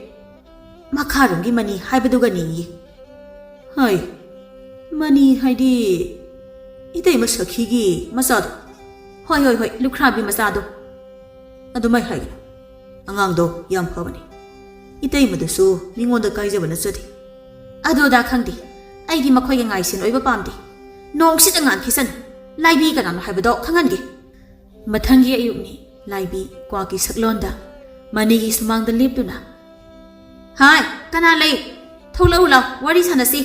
"ꯃꯈꯥꯔꯣꯝꯒꯤ ꯃꯅꯤ ꯍꯥꯏꯕꯗꯨꯒꯅꯤꯌꯦ꯫" "ꯍꯩ, ꯃꯅꯤ ꯍꯥꯏꯗꯤ ꯏꯇꯩꯃ ꯁꯈꯤꯒꯤ ꯃꯆꯥꯗꯣ?" "ꯍꯣꯏ, ꯍꯣꯏ, ꯍꯣꯏ, ꯂꯨꯈ꯭ꯔꯥꯕꯤ ꯃꯆꯥꯗꯣ꯫" "ꯑꯗꯨꯃꯥꯏ ꯍꯥꯏꯒꯅꯨ꯫ ꯑꯉꯥꯡꯗꯣ ꯌꯥꯝ ꯐꯕꯅꯤ꯫ ꯏꯇꯩꯃꯗꯨꯁꯨ ꯃꯤꯉꯣꯟꯗ ꯀꯥꯏꯖꯕ ꯅꯠꯆꯗꯦ꯫" "ꯑꯗꯨ ꯑꯗꯥ ꯈꯪꯗꯦ꯫ ꯑꯩꯗꯤ ꯃꯈꯣꯏꯒ ꯉꯥꯏꯁꯦꯟ ꯑꯣꯏꯕ ꯄꯥꯝꯗꯦ꯫ ꯅꯣꯡꯁꯤꯗ ꯉꯥꯟꯈꯤꯁꯅꯨ꯫ ꯂꯥꯏꯕꯤ ꯀꯅꯥꯅꯣ ꯍꯥꯏꯕꯗꯣ ꯈꯪꯍꯟꯒꯦ꯫" ꯃꯊꯪꯒꯤ ꯑꯌꯨꯛꯅꯤ꯫ ꯂꯥꯏꯕꯤ ꯀ꯭ꯋꯥꯛꯀꯤ ꯁꯛꯂꯣꯟꯗ ꯃꯅꯤꯒꯤ ꯁꯨꯃꯥꯡꯗ ꯂꯦꯞꯇꯨꯅ, "ꯍꯥꯏ, ꯀꯅꯥ ꯂꯩ? ꯊꯣꯛꯂꯛꯎ ꯂꯥꯎ, ꯋꯥꯔꯤ ꯁꯥꯟꯅꯁꯤ꯫"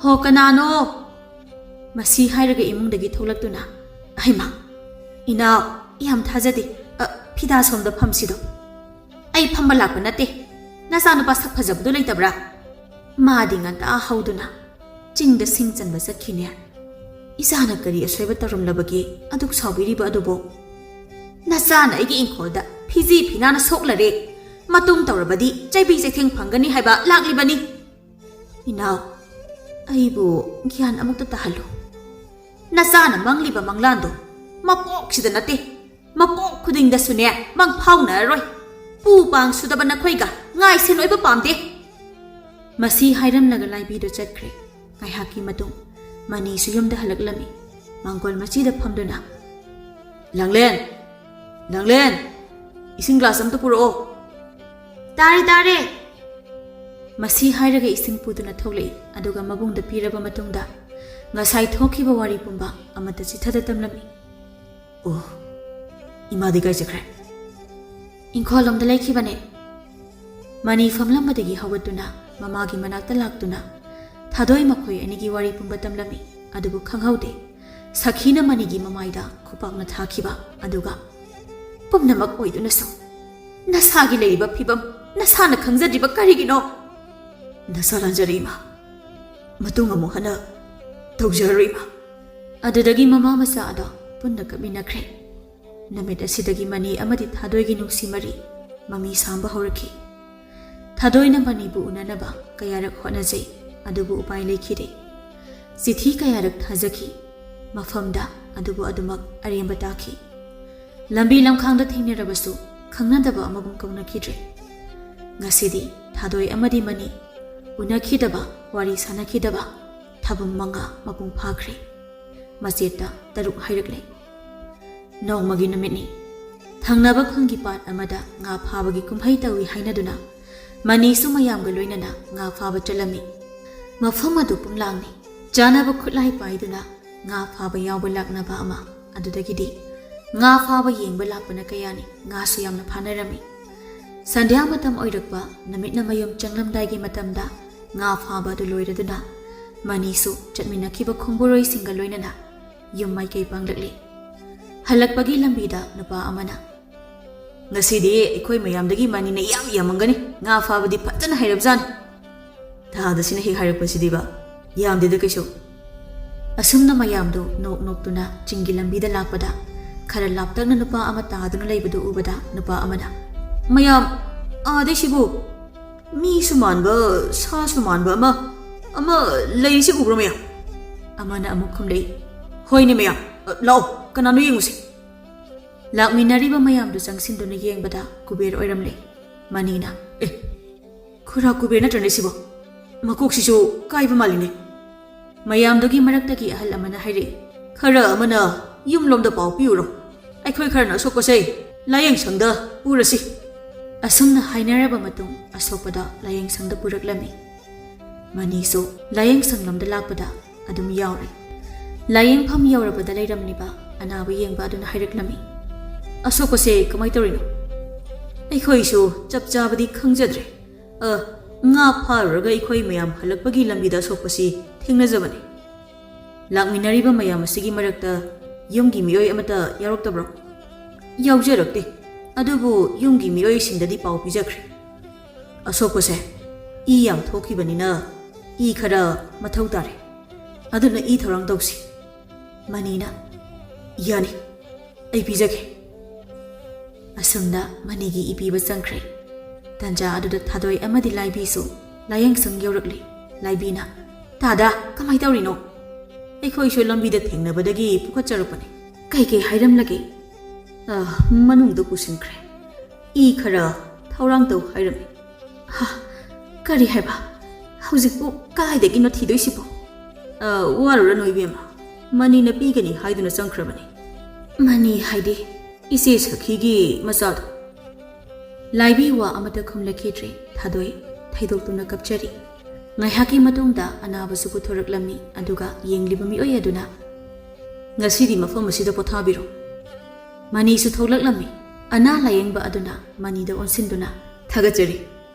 "ꯍꯣ, ꯀꯅꯥꯅꯣ?" ꯃꯁꯤ ꯍꯥꯏꯔꯒ ꯏꯃꯨꯡꯗꯒꯤ ꯊꯣꯛꯂꯛꯇꯨꯅ, "ꯍꯩꯃꯥ, ꯏꯅꯥꯎ, ꯌꯥꯝ ꯊꯥꯖꯗꯦ꯫ ꯑ, ꯐꯤꯗꯥ ꯁꯣꯝꯗ ꯐꯝꯁꯤꯗꯣ꯫" "ꯑꯩ ꯐꯝꯕ ꯂꯥꯛꯄ ꯅꯠꯇꯦ꯫ ꯅꯆꯥꯅꯨꯄꯥ ꯁꯛ ꯐꯖꯕꯗꯨ ꯂꯩꯇꯕ꯭ꯔꯥ?" "ꯃꯥꯗꯤ ꯉꯟꯇꯥ ꯍꯧꯗꯨꯅ ꯆꯤꯡꯗ ꯁꯤꯡ ꯆꯟꯕ ꯆꯠꯈꯤꯅꯦ꯫ ꯏꯆꯥꯅ ꯀꯔꯤ ꯑꯁꯣꯏꯕ ꯇꯧꯔꯝꯂꯕꯒꯦ ꯑꯗꯨꯛ ꯁꯥꯎꯕꯤꯔꯤꯕ ꯑꯗꯨꯕꯨ?" "ꯅꯆꯥꯅ ꯑꯩꯒꯤ ꯏꯪꯈꯣꯜꯗ ꯐꯤꯖꯤ ꯐꯤꯅꯥꯅ ꯁꯣꯛꯂꯔꯦ꯫ ꯃꯇꯨꯡ ꯇꯧꯔꯕꯗꯤ ꯆꯩꯕꯤ ꯆꯩꯊꯦꯡ ꯐꯪꯒꯅꯤ ꯍꯥꯏꯕ ꯂꯥꯛꯂꯤꯕꯅꯤ꯫" "ꯏꯅꯥꯎ, ꯑꯩꯕꯨ ꯒ꯭ꯌꯥꯟ ꯑꯃꯨꯛꯇ ꯇꯥꯍꯜꯂꯨ꯫ ꯅꯆꯥꯅ ꯃꯪꯂꯤꯕ ꯃꯪꯂꯥꯟꯗꯣ ꯃꯄꯣꯛꯁꯤꯗ ꯅꯠꯇꯦ, ꯃꯄꯣꯛ ꯈꯨꯗꯤꯡꯗꯁꯨꯅꯦ ꯃꯪ ꯐꯥꯎꯅꯔꯔꯣꯏ꯫ ꯄꯨ ꯄꯥꯡ ꯁꯨꯗꯕ ꯅꯈꯣꯏꯒ ꯉꯥꯏꯁꯦꯟ ꯑꯣꯏꯕ ꯄꯥꯝꯗꯦ꯫" ꯃꯁꯤ ꯍꯥꯏꯔꯝꯂꯒ ꯂꯥꯏꯕꯤꯗꯨ ꯆꯠꯈ꯭ꯔꯦ꯫ ꯉꯥꯏꯍꯥꯛꯀꯤ ꯃꯇꯨꯡ ꯃꯅꯤꯁꯨ ꯌꯨꯝꯗ ꯍꯜꯂꯛꯂꯝꯃꯤ꯫ ꯃꯥꯡꯒꯣꯜ ꯃꯆꯤꯗ ꯐꯝꯗꯨꯅ, "ꯂꯥꯡꯂꯦꯟ! ꯂꯥꯡꯂꯦꯟ! ꯏꯁꯤꯡ ꯒ꯭ꯂꯥꯁ ꯑꯝꯇ ꯄꯨꯔꯛꯑꯣ꯫" "ꯇꯥꯔꯦ, ꯇꯥꯔꯦ꯫" ꯃꯁꯤ ꯍꯥꯏꯔꯒ ꯏꯁꯤꯡ ꯄꯨꯗꯨꯅ ꯊꯣꯛꯂꯛꯏ, ꯑꯗꯨꯒ ꯃꯕꯨꯡꯗ ꯄꯤꯔꯕ ꯃꯇꯨꯡꯗ ꯉꯁꯥꯏ ꯊꯣꯛꯈꯤꯕ ꯋꯥꯔꯤ ꯄꯨꯝꯕ ꯑꯃꯠꯇ ꯆꯤꯊꯗ ꯇꯝꯂꯝꯃꯤ꯫ "ꯑꯣ, ꯏꯃꯥꯗꯤ ꯀꯥꯏ ꯆꯠꯈ꯭ꯔꯦ?" "ꯏꯪꯈꯣꯜꯂꯣꯝꯗ ꯂꯩꯈꯤꯕꯅꯦ꯫" ꯃꯅꯤ ꯐꯝꯂꯝꯕꯗꯒꯤ ꯍꯧꯒꯠꯇꯨꯅ ꯃꯃꯥꯒꯤ ꯃꯅꯥꯛꯇ ꯂꯥꯛꯇꯨꯅ ꯊꯥꯗꯣꯏ ꯃꯈꯣꯏ ꯑꯅꯤꯒꯤ ꯋꯥꯔꯤ ꯄꯨꯝꯕ ꯇꯝꯂꯝꯃꯤ꯫ ꯑꯗꯨꯕꯨ ꯈꯪꯍꯧꯗꯦ, ꯁꯈꯤꯅ ꯃꯅꯤꯒꯤ ꯃꯃꯥꯏꯗ ꯈꯨꯄꯥꯛꯅ ꯊꯥꯈꯤꯕ ꯑꯗꯨꯒ, "ꯄꯨꯝꯅꯃꯛ ꯑꯣꯏꯗꯨꯅꯁꯨ ꯅꯁꯥꯒꯤ ꯂꯩꯔꯤꯕ ꯐꯤꯕꯝ ꯅꯁꯥꯅ ꯈꯪꯖꯗ꯭ꯔꯤꯕ ꯀꯔꯤꯒꯤꯅꯣ?" "ꯅꯁꯥ ꯂꯥꯟꯖꯔꯦ ꯏꯃꯥ꯫ ꯃꯇꯨꯡ ꯑꯃꯨꯛ ꯍꯟꯅ ꯇꯧꯖꯔꯔꯣꯏ ꯏꯃꯥ꯫" ꯑꯗꯨꯗꯒꯤ ꯃꯃꯥ ꯃꯆꯥ ꯑꯗꯣ ꯄꯨꯟꯅ ꯀꯞꯃꯤꯟꯅꯈ꯭ꯔꯦ꯫ ꯅꯨꯃꯤꯠ ꯑꯁꯤꯗꯒꯤ ꯃꯅꯤ ꯑꯃꯗꯤ ꯊꯥꯗꯣꯏꯒꯤ ꯅꯨꯡꯁꯤ ꯃꯔꯤ ꯃꯃꯤ ꯁꯥꯡꯕ ꯍꯧꯔꯛꯈꯤ꯫ ꯊꯥꯗꯣꯏꯅ ꯃꯅꯤꯕꯨ ꯎꯅꯅꯕ ꯀꯌꯥꯔꯛ ꯍꯣꯠꯅꯖꯩ, ꯑꯗꯨꯕꯨ ꯎꯄꯥꯏ ꯂꯩꯈꯤꯗꯦ꯫ ꯆꯤꯊꯤ ꯀꯌꯥꯔꯛ ꯊꯥꯖꯈꯤ, ꯃꯐꯝꯗ ꯑꯗꯨꯕꯨ ꯑꯗꯨꯃꯛ ꯑꯔꯦꯝꯕ ꯇꯥꯈꯤ꯫ ꯂꯝꯕꯤ ꯂꯝꯈꯥꯡꯗ ꯊꯦꯡꯅꯔꯕꯁꯨ ꯈꯪꯅꯗꯕ ꯑꯃꯒꯨꯝ ꯀꯧꯅꯈꯤꯗ꯭ꯔꯦ꯫ ꯉꯁꯤꯗꯤ ꯊꯥꯗꯣꯏ ꯑꯃꯗꯤ ꯃꯅꯤ ꯎꯅꯈꯤꯗꯕ, ꯋꯥꯔꯤ ꯁꯥꯅꯈꯤꯗꯕ ꯊꯥꯕꯨꯝ ꯃꯉꯥ ꯃꯄꯨꯡ ꯐꯥꯈ꯭ꯔꯦ꯫ ꯃꯆꯦꯠꯇ ꯇꯔꯨꯛ ꯍꯥꯏꯔꯛꯂꯦ꯫ ꯅꯣꯡꯃꯒꯤ ꯅꯨꯃꯤꯠꯅꯤ꯫ ꯊꯪꯅꯕ ꯈꯨꯜꯒꯤ ꯄꯥꯠ ꯑꯃꯗ ꯉꯥ ꯐꯥꯕꯒꯤ ꯀꯨꯝꯍꯩ ꯇꯧꯏ ꯍꯥꯏꯅꯗꯨꯅ ꯃꯅꯤꯁꯨ ꯃꯌꯥꯝꯒ ꯂꯣꯏꯅꯅ ꯉꯥ ꯐꯥꯕ ꯆꯠꯂꯝꯃꯤ꯫ ꯃꯐꯝ ꯑꯗꯨ ꯄꯨꯝꯂꯥꯡꯅꯤ꯫ ꯆꯥꯅꯕ ꯈꯨꯠꯂꯥꯏ ꯄꯥꯏꯗꯨꯅ ꯉꯥ ꯐꯥꯕ ꯌꯥꯎꯕ ꯂꯥꯛꯅꯕ ꯑꯃ, ꯑꯗꯨꯗꯒꯤꯗꯤ ꯉꯥ ꯐꯥꯕ ꯌꯦꯡꯕ ꯂꯥꯛꯄꯅ ꯀꯌꯥꯅꯤ꯫ ꯉꯥꯁꯨ ꯌꯥꯝꯅ ꯐꯥꯅꯔꯝꯃꯤ꯫ ꯁꯟꯙ꯭ꯌꯥ ꯃꯇꯝ ꯑꯣꯏꯔꯛꯄ ꯅꯨꯃꯤꯠꯅ ꯃꯌꯨꯝ ꯆꯪꯂꯝꯗꯥꯏꯒꯤ ꯃꯇꯝꯗ ꯉꯥ ꯐꯥꯕ ꯑꯗꯨ ꯂꯣꯏꯔꯗꯨꯅ ꯃꯅꯤꯁꯨ ꯆꯠꯃꯤꯟꯅꯈꯤꯕ ꯈꯣꯡꯕꯨꯔꯣꯏꯁꯤꯡꯒ ꯂꯣꯏꯅꯅ ꯌꯨꯝ ꯃꯥꯏꯀꯩ ꯄꯥꯡꯂꯛꯂꯤ꯫ ꯍꯜꯂꯛꯄꯒꯤ ꯂꯝꯕꯤꯗ ꯅꯨꯄꯥ ꯑꯃꯅ, "ꯉꯁꯤꯗꯤ ꯑꯩꯈꯣꯏ ꯃꯌꯥꯝꯗꯒꯤ ꯃꯅꯤꯅ ꯌꯥꯝ ꯌꯥꯝꯃꯝꯒꯅꯤ, ꯉꯥ ꯐꯥꯕꯗꯤ ꯐꯖꯅ ꯍꯩꯔꯕꯖꯥꯠꯅꯤ꯫ ꯊꯥꯗꯁꯤꯅ ꯍꯦꯛ ꯍꯥꯏꯔꯛꯄꯁꯤꯗꯤꯕ, ꯌꯥꯝꯗꯦꯗ ꯀꯩꯁꯨ"꯫ ꯑꯁꯨꯝꯅ ꯃꯌꯥꯝꯗꯨ ꯅꯣꯛ ꯅꯣꯛꯇꯨꯅ ꯆꯤꯡꯒꯤ ꯂꯝꯕꯤꯗ ꯂꯥꯛꯄꯗ, ꯈꯔ ꯂꯥꯞꯇꯛꯅ ꯅꯨꯄꯥ ꯑꯃ ꯇꯥꯗꯨꯅ ꯂꯩꯕꯗꯨ ꯎꯕꯗ ꯅꯨꯄꯥ ꯑꯃꯅ, "ꯃꯌꯥꯝ, ꯑꯥꯗꯩꯁꯤꯕꯨ ꯃꯤꯁꯨ ꯃꯥꯟꯕ, ꯁꯥꯁꯨ ꯃꯥꯟꯕ ꯑꯃ, ꯑꯃ ꯂꯩꯔꯤꯁꯤ ꯎꯕ꯭ꯔꯣ ꯃꯌꯥꯝ?" ꯑꯃꯅ ꯑꯃꯨꯛ ꯈꯨꯝꯂꯛꯏ, "ꯍꯣꯏꯅꯦ ꯃꯌꯥꯝ, ꯑ, ꯂꯥꯛꯑꯣ, ꯀꯅꯥꯅꯣ ꯌꯦꯡꯉꯨꯁꯤ"꯫ ꯂꯥꯛꯃꯤꯟꯅꯔꯤꯕ ꯃꯌꯥꯝꯗꯨ ꯆꯪꯁꯤꯟꯗꯨꯅ ꯌꯦꯡꯕꯗ ꯀꯨꯕꯦꯔ ꯑꯣꯏꯔꯝꯂꯦ꯫ ꯃꯅꯤꯅ, "ꯑꯦ, ꯈꯨꯔꯥ ꯀꯨꯕꯦꯔ ꯅꯠꯇ꯭ꯔꯅꯦ ꯁꯤꯕꯣ? ꯃꯀꯣꯛꯁꯤꯁꯨ ꯀꯥꯏꯕ ꯃꯥꯜꯂꯤꯅꯦ"꯫ ꯃꯌꯥꯝꯗꯨꯒꯤ ꯃꯔꯛꯇꯒꯤ ꯑꯍꯜ ꯑꯃꯅ ꯍꯥꯏꯔꯛꯏ, "ꯈꯔ ꯑꯃꯅ ꯌꯨꯝꯂꯣꯝꯗ ꯄꯥꯎ ꯄꯤꯌꯨꯔꯣ? ꯑꯩꯈꯣꯏ ꯈꯔꯅ ꯑꯁꯣꯛꯄꯁꯦ ꯂꯥꯏꯌꯦꯡꯁꯪꯗ ꯄꯨꯔꯁꯤ"꯫ ꯑꯁꯨꯝꯅ ꯍꯥꯏꯅꯔꯕ ꯃꯇꯨꯡ ꯑꯁꯣꯛꯄꯗ ꯂꯥꯏꯌꯦꯡꯁꯪꯗ ꯄꯨꯔꯛꯂꯝꯃꯤ꯫ ꯃꯅꯤꯁꯨ ꯂꯥꯏꯌꯦꯡꯁꯪ ꯂꯣꯝꯗ ꯂꯥꯛꯄꯗ ꯑꯗꯨꯝ ꯌꯥꯎꯔꯦ꯫ ꯂꯥꯏꯌꯦꯡꯐꯝ ꯌꯧꯔꯕꯗ ꯂꯩꯔꯝꯂꯤꯕ ꯑꯅꯥꯕ ꯌꯦꯡꯕ ꯑꯗꯨꯅ ꯍꯥꯏꯔꯛꯂꯝꯃꯤ, "ꯑꯁꯣꯛꯄꯁꯦ ꯀꯃꯥꯏ ꯇꯧꯔꯤꯅꯣ? ꯑꯩꯈꯣꯏꯁꯨ ꯆꯞ ꯆꯥꯕꯗꯤ ꯈꯪꯖꯗ꯭ꯔꯦ꯫ ꯑ, ꯉꯥ ꯐꯥꯔꯨꯔꯒ ꯑꯩꯈꯣꯏ ꯃꯌꯥꯝ ꯍꯜꯂꯛꯄꯒꯤ ꯂꯝꯕꯤꯗ ꯑꯁꯣꯛꯄꯁꯤ ꯊꯦꯡꯅꯖꯕꯅꯤ"꯫ "ꯂꯥꯛꯃꯤꯟꯅꯔꯤꯕ ꯃꯌꯥꯝ ꯑꯁꯤꯒꯤ ꯃꯔꯛꯇ ꯌꯨꯝꯒꯤ ꯃꯤꯑꯣꯏ ꯑꯃꯠꯇ ꯌꯥꯎꯔꯛꯇꯕ꯭ꯔꯣ?" "ꯌꯥꯎꯖꯔꯛꯇꯦ, ꯑꯗꯨꯕꯨ ꯌꯨꯝꯒꯤ ꯃꯤꯑꯣꯏꯁꯤꯡꯗꯗꯤ ꯄꯥꯎ ꯄꯤꯖꯈ꯭ꯔꯦ꯫ ꯑꯁꯣꯛꯄꯁꯦ ꯏ ꯌꯥꯝ ꯊꯣꯛꯈꯤꯕꯅꯤꯅ ꯏ ꯈꯔ ꯃꯊꯧ ꯇꯥꯔꯦ, ꯑꯗꯨꯅ ꯏ ꯊꯧꯔꯥꯡ ꯇꯧꯁꯤ"꯫ ꯃꯅꯤꯅ, "ꯌꯥꯅꯤ, ꯑꯩ ꯄꯤꯖꯒꯦ"꯫ ꯑꯁꯨꯝꯅ ꯃꯅꯤꯒꯤ ꯏ ꯄꯤꯕ ꯆꯪꯈ꯭ꯔꯦ꯫ ꯇꯟꯖꯥ ꯑꯗꯨꯗ ꯊꯥꯗꯣꯏ ꯑꯃꯗꯤ ꯂꯥꯏꯕꯤꯁꯨ ꯂꯥꯏꯌꯦꯡꯁꯪ ꯌꯧꯔꯛꯂꯤ꯫ ꯂꯥꯏꯕꯤꯅ, "ꯇꯥꯗ, ꯀꯃꯥꯏ ꯇꯧꯔꯤꯅꯣ?" ꯑꯩꯈꯣꯏꯁꯨ ꯂꯝꯕꯤꯗ ꯊꯦꯡꯅꯕꯗꯒꯤ ꯄꯨꯈꯠꯆꯔꯛꯄꯅꯤ꯫ ꯀꯩ ꯀꯩ ꯍꯥꯏꯔꯝꯂꯒꯦ? ꯑ, ꯃꯅꯨꯡꯗ ꯄꯨꯁꯤꯟꯈ꯭ꯔꯦ꯫ ꯏ ꯈꯔ ꯊꯧꯔꯥꯡ ꯇꯧ ꯍꯥꯏꯔꯝꯃꯤ꯫ ꯍꯥ? ꯀꯔꯤ ꯍꯥꯏꯕ? ꯍꯧꯖꯤꯛꯄꯨ ꯀꯗꯥꯏꯗꯒꯤꯅꯣ ꯊꯤꯗꯣꯏꯁꯤꯕꯣ? ꯑ, ꯋꯥꯔꯨꯔꯅꯨ ꯏꯕꯦꯝꯃ, ꯃꯅꯤꯅ ꯄꯤꯒꯅꯤ ꯍꯥꯏꯗꯨꯅ ꯆꯪꯈ꯭ꯔꯕꯅꯤ꯫ ꯃꯅꯤ ꯍꯥꯏꯗꯤ? ꯏꯆꯦ ꯁꯈꯤꯒꯤ ꯃꯆꯥꯗꯣ꯫ ꯂꯥꯏꯕꯤ ꯋꯥ ꯑꯃꯠꯇ ꯈꯨꯝꯂꯛꯈꯤꯗ꯭ꯔꯦ꯫ ꯊꯥꯗꯣꯏ ꯊꯩꯗꯣꯛꯇꯨꯅ ꯀꯞꯆꯔꯤ꯫ ꯉꯥꯏꯍꯥꯛꯀꯤ ꯃꯇꯨꯡꯗ ꯑꯅꯥꯕꯁꯨ ꯄꯨꯊꯣꯔꯛꯂꯝꯃꯤ, ꯑꯗꯨꯒ ꯌꯦꯡꯂꯤꯕ ꯃꯤꯑꯣꯏ ꯑꯗꯨꯅ, "ꯉꯁꯤꯗꯤ ꯃꯐꯝ ꯑꯁꯤꯗ ꯄꯣꯊꯥꯕꯤꯔꯣ꯫" ꯃꯅꯤꯁꯨ ꯊꯣꯛꯂꯛꯂꯝꯃꯤ꯫ ꯑꯅꯥ ꯂꯥꯌꯦꯡꯕ ꯑꯗꯨꯅ ꯃꯅꯤꯗ ꯑꯣꯟꯁꯤꯟꯗꯨꯅ, "ꯊꯥꯒꯠꯆꯔꯤ꯫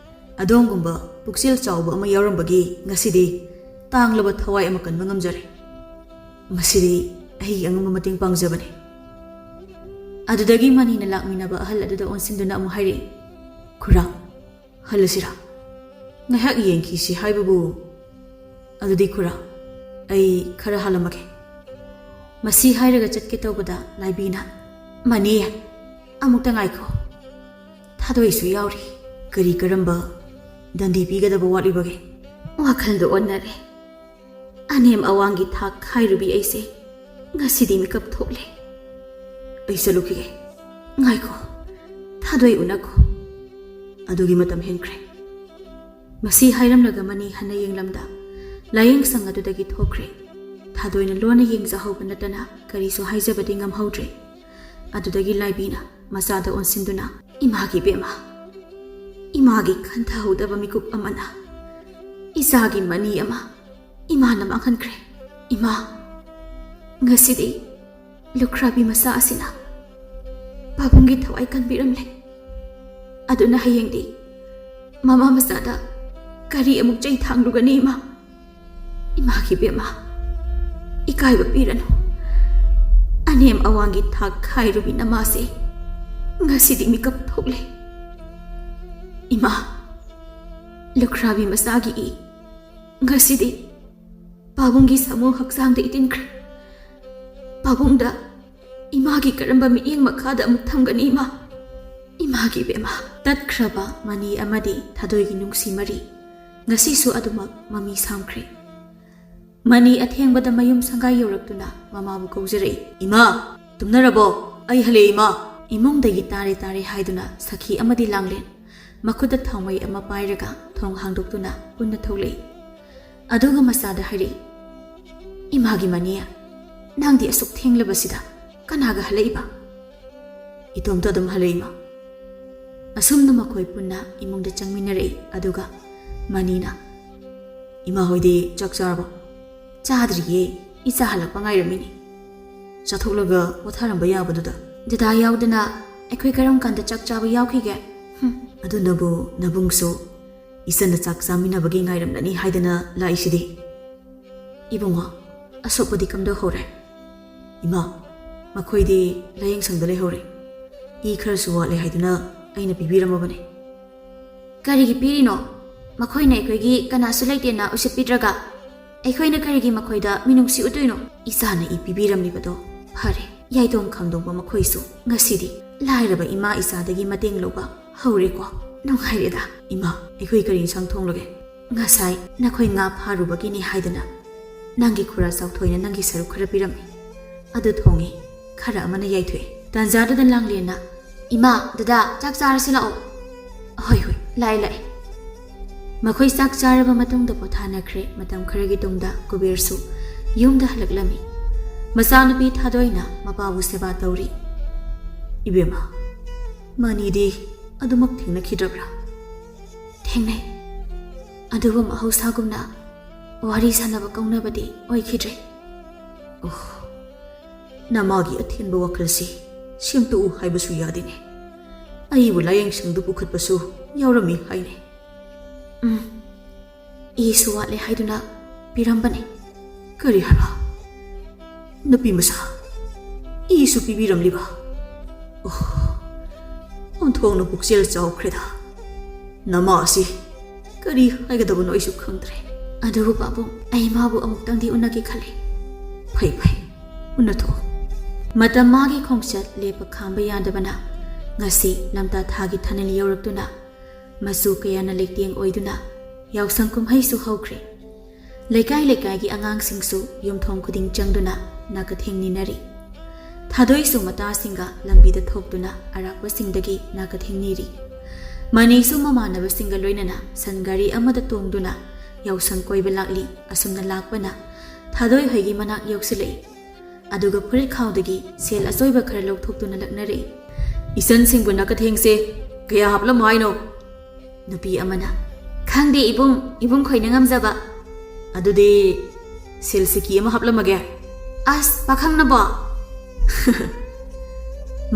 ꯑꯗꯣꯝꯒꯨꯝꯕ ꯄꯨꯛꯆꯦꯜ ꯆꯥꯎꯕ ꯑꯃ ꯌꯥꯎꯔꯝꯕꯒꯤ ꯉꯁꯤꯗꯤ ꯇꯥꯡꯂꯕ ꯊꯋꯥꯏ ꯑꯃ ꯀꯟꯕ ꯉꯝꯖꯔꯦ꯫ ꯃꯁꯤꯗꯤ ꯑꯩꯒꯤ ꯑꯉꯝꯕ ꯃꯇꯦꯡ ꯄꯥꯡꯖꯕꯅꯤ꯫" ꯑꯗꯨꯗꯒꯤ ꯃꯅꯤꯅ ꯂꯥꯛꯃꯤꯟꯅꯕ ꯑꯍꯜ ꯑꯗꯨꯗ ꯑꯣꯟꯁꯤꯟꯗꯨꯅ ꯑꯃꯨꯛ ꯍꯥꯏꯔꯛꯏ, "ꯈꯨꯔꯥ, ꯍꯜꯂꯁꯤꯔꯥ? ꯉꯥꯏꯍꯥꯛ ꯌꯦꯡꯈꯤꯁꯤ ꯍꯥꯏꯕꯕꯨ꯫ ꯑꯗꯨꯗꯤ ꯈꯨꯔꯥ, ꯑꯩ ꯈꯔ ꯍꯥꯜꯂꯝꯃꯒꯦ꯫" ꯃꯁꯤ ꯍꯥꯏꯔꯒ ꯆꯠꯀꯦ ꯇꯧꯕꯗ ꯂꯥꯏꯕꯤꯅ, "ꯃꯅꯤ, ꯑꯃꯨꯛꯇ ꯉꯥꯏꯈꯣ꯫ ꯊꯥꯗꯣꯏꯁꯨ ꯌꯥꯎꯔꯤ꯫ ꯀꯔꯤ ꯀꯔꯝꯕ ꯗꯟꯗꯤ ꯄꯤꯒꯗꯕ ꯋꯥꯠꯂꯤꯕꯒꯦ?" ꯋꯥꯈꯜꯗꯣ ꯑꯣꯟꯅꯔꯦ꯫ ꯑꯅꯦꯝ ꯑꯋꯥꯡꯒꯤ ꯊꯥꯛ ꯈꯥꯏꯔꯨꯕꯤ ꯑꯩꯁꯦ ꯉꯁꯤꯗꯤ ꯃꯤꯀꯞ ꯊꯣꯛꯂꯦ꯫ ꯑꯩ ꯆꯠꯂꯨꯈꯤꯒꯦ꯫ ꯉꯥꯏꯈꯣ, ꯊꯥꯗꯣꯏ ꯎꯅꯈꯣ꯫ ꯑꯗꯨꯒꯤ ꯃꯇꯝ ꯍꯦꯟꯈ꯭ꯔꯦ꯫ ꯃꯁꯤ ꯍꯥꯏꯔꯝꯂꯒ ꯃꯅꯤ ꯍꯟꯅ ꯌꯦꯡꯂꯝꯗ ꯂꯥꯌꯦꯡ ꯁꯪ ꯑꯗꯨꯗꯒꯤ ꯊꯣꯛꯈ꯭ꯔꯦ꯫ ꯊꯥꯗꯣꯏꯅ ꯂꯣꯟꯅ ꯌꯦꯡꯖꯍꯧꯕ ꯅꯠꯇꯅ ꯀꯔꯤꯁꯨ ꯍꯥꯏꯖꯕꯗꯤ ꯉꯝꯍꯧꯗ꯭ꯔꯦ꯫ ꯑꯗꯨꯗꯒꯤ ꯂꯥꯏꯕꯤꯅ ꯃꯆꯥꯗ ꯑꯣꯟꯁꯤꯟꯗꯨꯅ, "ꯏꯃꯥꯒꯤ ꯏꯕꯦꯝꯃ, ꯏꯃꯥꯒꯤ ꯈꯟꯊꯍꯧꯗꯕ ꯃꯤꯀꯨꯞ ꯑꯃꯅ ꯏꯆꯥꯒꯤ ꯃꯅꯤ ꯑꯃ ꯏꯃꯥꯅ ꯃꯥꯡꯍꯟꯈ꯭ꯔꯦ꯫ ꯏꯃꯥ, ꯉꯁꯤꯗꯤ ꯂꯨꯈ꯭ꯔꯥꯕꯤ ꯃꯆꯥ ꯑꯁꯤꯅ ꯄꯥꯕꯨꯡꯒꯤ ꯊꯋꯥꯏ ꯀꯟꯕꯤꯔꯝꯂꯦ꯫ ꯑꯗꯨꯅ ꯍꯌꯦꯡꯗꯤ ꯃꯃꯥ ꯃꯆꯥꯗ ꯀꯔꯤ ꯑꯃꯨꯛ ꯆꯩ ꯊꯥꯡꯂꯨꯒꯅꯤ, ꯏꯃꯥ? ꯏꯃꯥꯒꯤ ꯕꯦꯝꯃ, ꯏꯀꯥꯏꯕ ꯄꯤꯔꯅꯨ꯫ ꯑꯅꯦꯝ ꯑꯋꯥꯡꯒꯤ ꯊꯥꯛ ꯈꯥꯏꯔꯨꯕꯤ ꯅꯃꯥꯁꯦ ꯉꯁꯤꯗꯤ ꯃꯤꯀꯞ ꯊꯣꯛꯂꯦ꯫ ꯏꯃꯥ, ꯂꯨꯈ꯭ꯔꯥꯕꯤ ꯃꯆꯥꯒꯤ ꯏ ꯉꯁꯤꯗꯤ ꯄꯥꯕꯨꯡꯒꯤ ꯁꯥꯃꯨ ꯍꯛꯆꯥꯡꯗ ꯏꯇꯤꯟꯈ꯭ꯔꯦ꯫ ꯄꯥꯕꯨꯡꯗ ꯏꯃꯥꯒꯤ ꯀꯔꯝꯕ ꯃꯤꯠꯌꯦꯡ ꯃꯈꯥꯗ ꯑꯃꯨꯛ ꯊꯝꯒꯅꯤ, ꯏꯃꯥ? ꯏꯃꯥꯒꯤ ꯕꯦꯝꯃ꯫" ꯇꯠꯈ꯭ꯔꯕ ꯃꯅꯤ ꯑꯃꯗꯤ ꯊꯥꯗꯣꯏꯒꯤ ꯅꯨꯡꯁꯤ ꯃꯔꯤ ꯉꯁꯤꯁꯨ ꯑꯗꯨꯃꯛ ꯃꯃꯤ ꯁꯥꯝꯈ꯭ꯔꯦ꯫ ꯃꯅꯤ ꯑꯊꯦꯡꯕꯗ ꯃꯌꯨꯝ ꯁꯪꯒꯥꯏ ꯌꯧꯔꯛꯇꯨꯅ ꯃꯃꯥꯕꯨ ꯀꯧꯖꯔꯛꯏ꯫ "ꯏꯃꯥ, ꯇꯨꯝꯅꯔꯕꯣ? ꯑꯩ ꯍꯜꯂꯛꯑꯦ, ꯏꯃꯥ!" ꯏꯃꯨꯡꯗꯒꯤ ꯇꯥꯔꯦ ꯇꯥꯔꯦ ꯍꯥꯏꯗꯨꯅ ꯁꯈꯤ ꯑꯃꯗꯤ ꯂꯥꯡꯂꯦꯟ ꯃꯈꯨꯠꯇ ꯊꯥꯎꯃꯩ ꯑꯃ ꯄꯥꯏꯔꯒ ꯊꯣꯡ ꯍꯥꯡꯗꯣꯛꯇꯨꯅ ꯄꯨꯟꯅ ꯊꯣꯛꯂꯛꯏ꯫ ꯑꯗꯨꯒ ꯃꯆꯥꯗ ꯍꯥꯏꯔꯛꯏ, "ꯏꯃꯥꯒꯤ ꯃꯅꯤ, ꯅꯪꯗꯤ ꯑꯁꯨꯛ ꯊꯦꯡꯂꯕꯁꯤꯗ ꯀꯅꯥꯒ ꯍꯜꯂꯛꯏꯕ?" "ꯏꯇꯣꯝꯇ ꯑꯗꯨꯝ ꯍꯜꯂꯛꯏ, ꯏꯃꯥ꯫" ꯑꯁꯨꯝꯅ ꯃꯈꯣꯏ ꯄꯨꯟꯅ ꯏꯃꯨꯡꯗ ꯆꯪꯃꯤꯟꯅꯔꯛꯏ꯫ ꯑꯗꯨꯒ ꯃꯅꯤꯅ, "ꯏꯃꯥ ꯍꯣꯏꯗꯤ ꯆꯥꯛ ꯆꯥꯔꯕꯣ?" "ꯆꯥꯗ꯭ꯔꯤꯌꯦ, ꯏꯆꯥ ꯍꯜꯂꯛꯄ ꯉꯥꯏꯔꯝꯃꯤꯅꯤ꯫" "ꯆꯥꯊꯣꯛꯂꯒ ꯄꯣꯊꯥꯔꯝꯕ ꯌꯥꯕꯗꯨꯗ꯫" "ꯗꯗꯥ ꯌꯥꯎꯗꯅ ꯑꯩꯈꯣꯏ ꯀꯔꯝ ꯀꯥꯟꯗ ꯆꯥꯛ ꯆꯥꯕ ꯌꯥꯎꯈꯤꯒꯦ?" "ꯍꯨꯝ, ꯑꯗꯨꯅꯕꯨ ꯅꯕꯨꯡꯁꯨ ꯏꯆꯟꯅ ꯆꯥꯛ ꯆꯥꯃꯤꯟꯅꯕꯒꯤ ꯉꯥꯏꯔꯝꯂꯅꯤ ꯍꯥꯏꯗꯅ ꯂꯥꯛꯏꯁꯤꯗꯤ꯫" "ꯏꯕꯨꯡꯉꯣ, ꯑꯁꯣꯛꯄꯗꯤ ꯀꯝꯗꯧꯍꯧꯔꯦ?" "ꯏꯃꯥ, ꯃꯈꯣꯏꯗꯤ ꯂꯥꯌꯦꯡ ꯁꯪꯗ ꯂꯩꯍꯧꯔꯦ꯫ ꯏ ꯈꯔꯁꯨ ꯋꯥꯠꯂꯦ ꯍꯥꯏꯗꯨꯅ ꯑꯩꯅ ꯄꯤꯕꯤꯔꯝꯃꯕꯅꯤ꯫" "ꯀꯔꯤꯒꯤ ꯄꯤꯔꯤꯅꯣ? ꯃꯈꯣꯏꯅ ꯑꯩꯈꯣꯏꯒꯤ ꯀꯅꯥꯁꯨ ꯂꯩꯇꯦꯅ ꯎꯁꯤꯠꯄꯤꯗ꯭ꯔꯒ ꯑꯩꯈꯣꯏꯅ ꯀꯔꯤꯒꯤ ꯃꯈꯣꯏꯗ ꯃꯤꯅꯨꯡꯁꯤ ꯎꯠꯇꯣꯏꯅꯣ?" "ꯏꯆꯥꯅ ꯏ ꯄꯤꯕꯤꯔꯝꯂꯤꯕꯗꯣ ꯐꯔꯦ꯫ ꯌꯥꯏꯇꯣꯡ ꯈꯝꯗꯣꯡꯕ ꯃꯈꯣꯏꯁꯨ ꯉꯁꯤꯗꯤ ꯂꯥꯏꯔꯕ ꯏꯃꯥ ꯏꯆꯥꯗꯒꯤ ꯃꯇꯦꯡ ꯂꯧꯕ ꯍꯧꯔꯦꯀꯣ꯫ ꯅꯨꯡꯉꯥꯏꯔꯦꯗ꯫" "ꯏꯃꯥ, ꯑꯩꯈꯣꯏ ꯀꯔꯤ ꯏꯟꯁꯥꯡ ꯊꯣꯡꯂꯒꯦ?" "ꯉꯁꯥꯏ ꯅꯈꯣꯏ ꯉꯥ ꯐꯥꯔꯨꯕꯒꯤꯅꯤ ꯍꯥꯏꯗꯅ ꯅꯪꯒꯤ ꯈꯨꯔꯥ ꯆꯥꯎꯊꯣꯏꯅ ꯅꯪꯒꯤ ꯁꯔꯨꯛ ꯈꯔ ꯄꯤꯔꯝꯃꯤ꯫ ꯑꯗꯨ ꯊꯣꯡꯉꯤ, ꯈꯔ ꯑꯃꯅ ꯌꯥꯏꯊꯣꯛꯑꯦ꯫" ꯇꯥꯟꯖꯥꯗꯨꯗ ꯂꯥꯡꯂꯦꯟꯅ, "ꯏꯃꯥ, ꯗꯗꯥ, ꯆꯥꯛ ꯆꯥꯔꯁꯤ ꯂꯥꯛꯑꯣ꯫" "ꯍꯣꯏ, ꯍꯣꯏ, ꯂꯥꯛꯑꯦ, ꯂꯥꯛꯑꯦ꯫" ꯃꯈꯣꯏ ꯆꯥꯛ ꯆꯥꯔꯕ ꯃꯇꯨꯡꯗ ꯄꯣꯊꯥꯅꯈ꯭ꯔꯦ꯫ ꯃꯇꯝ ꯈꯔꯒꯤ ꯇꯨꯡꯗ ꯀꯨꯕꯦꯔꯁꯨ ꯌꯨꯝꯗ ꯍꯜꯂꯛꯂꯝꯃꯤ꯫ ꯃꯆꯥꯅꯨꯄꯤ ꯊꯥꯗꯣꯏꯅ ꯃꯄꯥꯕꯨ ꯁꯦꯕꯥ ꯇꯧꯔꯤ꯫ "ꯏꯕꯦꯝꯃ, ꯃꯅꯤꯗꯤ ꯑꯗꯨꯃꯛ ꯊꯦꯡꯅꯈꯤꯗ꯭ꯔꯕ꯭ꯔꯥ?" "ꯊꯦꯡꯅꯩ, ꯑꯗꯨꯕꯨ ꯃꯍꯧꯁꯥꯒꯨꯝꯅ ꯋꯥꯔꯤ ꯁꯥꯟꯅꯕ ꯀꯧꯅꯕꯗꯤ ꯑꯣꯏꯈꯤꯗ꯭ꯔꯦ꯫" "ꯑꯣ, ꯅꯃꯥꯒꯤ ꯑꯊꯦꯟꯕ ꯋꯥꯈꯜꯁꯤ ꯁꯦꯝꯗꯣꯛꯎ ꯍꯥꯏꯕꯁꯨ ꯌꯥꯗꯦꯅꯦ꯫ ꯑꯩꯕꯨ ꯂꯥꯌꯦꯡꯁꯪꯗ ꯄꯨꯈꯠꯄꯁꯨ ꯌꯥꯎꯔꯝꯃꯤ ꯍꯥꯏꯅꯦ꯫" "ꯎꯝ, ꯏꯁꯨ ꯋꯥꯠꯂꯦ ꯍꯥꯏꯗꯨꯅ ꯄꯤꯔꯝꯕꯅꯤ꯫" "ꯀꯔꯤ ꯍꯥꯏꯕ? ꯅꯨꯄꯤ ꯃꯆꯥ, ꯏꯁꯨ ꯄꯤꯕꯤꯔꯝꯂꯤꯕ? ꯑꯣ, ꯑꯣꯟꯊꯣꯛꯅ ꯄꯨꯛꯆꯦꯜ ꯆꯥꯎꯈ꯭ꯔꯦꯗ꯫ ꯅꯃꯥ ꯑꯁꯤ ꯀꯔꯤ ꯍꯥꯏꯒꯗꯕꯅꯣ ꯑꯩꯁꯨ ꯈꯪꯗ꯭ꯔꯦ꯫" "ꯑꯗꯨꯕꯨ ꯄꯥꯕꯨꯡ, ꯑꯩ ꯃꯥꯕꯨ ꯑꯃꯨꯛꯇꯪꯗꯤ ꯎꯅꯒꯦ ꯈꯜꯂꯤ꯫" "ꯐꯩ, ꯐꯩ, ꯎꯅꯊꯣꯛꯑꯣ꯫" ꯃꯇꯝ ꯃꯥꯒꯤ ꯈꯣꯡꯆꯠ ꯂꯦꯞꯄ ꯈꯥꯝꯕ ꯌꯥꯗꯕꯅ ꯉꯁꯤ ꯂꯝꯇꯥ ꯊꯥꯒꯤ ꯊꯥꯅꯤꯜ ꯌꯧꯔꯛꯇꯨꯅ ꯃꯆꯨ ꯀꯌꯥꯅ ꯂꯩꯇꯦꯡ ꯑꯣꯏꯗꯨꯅ ꯌꯥꯎꯁꯪ ꯀꯨꯝꯍꯩꯁꯨ ꯍꯧꯈ꯭ꯔꯦ꯫ ꯂꯩꯀꯥꯏ ꯂꯩꯀꯥꯏꯒꯤ ꯑꯉꯥꯡꯁꯤꯡꯁꯨ ꯌꯨꯝꯊꯣꯡ ꯈꯨꯗꯤꯡ ꯆꯪꯗꯨꯅ ꯅꯥꯀꯊꯦꯡ ꯅꯤꯅꯔꯤ꯫ ꯊꯥꯗꯣꯏꯁꯨ ꯃꯇꯥꯁꯤꯡꯒ ꯂꯝꯕꯤꯗ ꯊꯣꯛꯇꯨꯅ ꯑꯔꯥꯛꯄꯁꯤꯡꯗꯒꯤ ꯅꯥꯀꯊꯦꯡ ꯅꯤꯔꯤ꯫ ꯃꯅꯤꯁꯨ ꯃꯃꯥꯟꯅꯕꯁꯤꯡꯒ ꯂꯣꯏꯅꯅ ꯁꯟ ꯒꯥꯔꯤ ꯑꯃꯗ ꯇꯣꯡꯗꯨꯅ ꯌꯥꯎꯁꯪ ꯀꯣꯏꯕ ꯂꯥꯛꯂꯤ꯫ ꯑꯁꯨꯝꯅ ꯂꯥꯛꯄꯅ ꯊꯥꯗꯣꯏ ꯍꯣꯏꯒꯤ ꯃꯅꯥꯛ ꯌꯧꯁꯤꯜꯂꯛꯏ꯫ ꯑꯗꯨꯒ ꯐꯨꯔꯤꯠ ꯈꯥꯎꯗꯒꯤ ꯁꯦꯜ ꯑꯆꯣꯏꯕ ꯈꯔ ꯂꯧꯊꯣꯛꯇꯨꯅ ꯂꯛꯅꯔꯛꯏ꯫ "ꯏꯆꯟꯁꯤꯡꯕꯨ ꯅꯥꯀꯊꯦꯡꯁꯦ ꯀꯌꯥ ꯍꯥꯞꯂꯝꯃꯣ ꯍꯥꯏꯅꯣ?" ꯅꯨꯄꯤ ꯑꯃꯅ, "ꯈꯪꯗꯦ ꯏꯕꯨꯡ, ꯏꯕꯨꯡ ꯈꯣꯏꯅ ꯉꯝꯖꯕ"꯫ "ꯑꯗꯨꯗꯤ ꯁꯦꯜ ꯁꯤꯀꯤ ꯑꯃ ꯍꯥꯞꯂꯝꯃꯒꯦ"꯫ "ꯑꯁ, ꯄꯥꯈꯪꯅꯕꯣ?"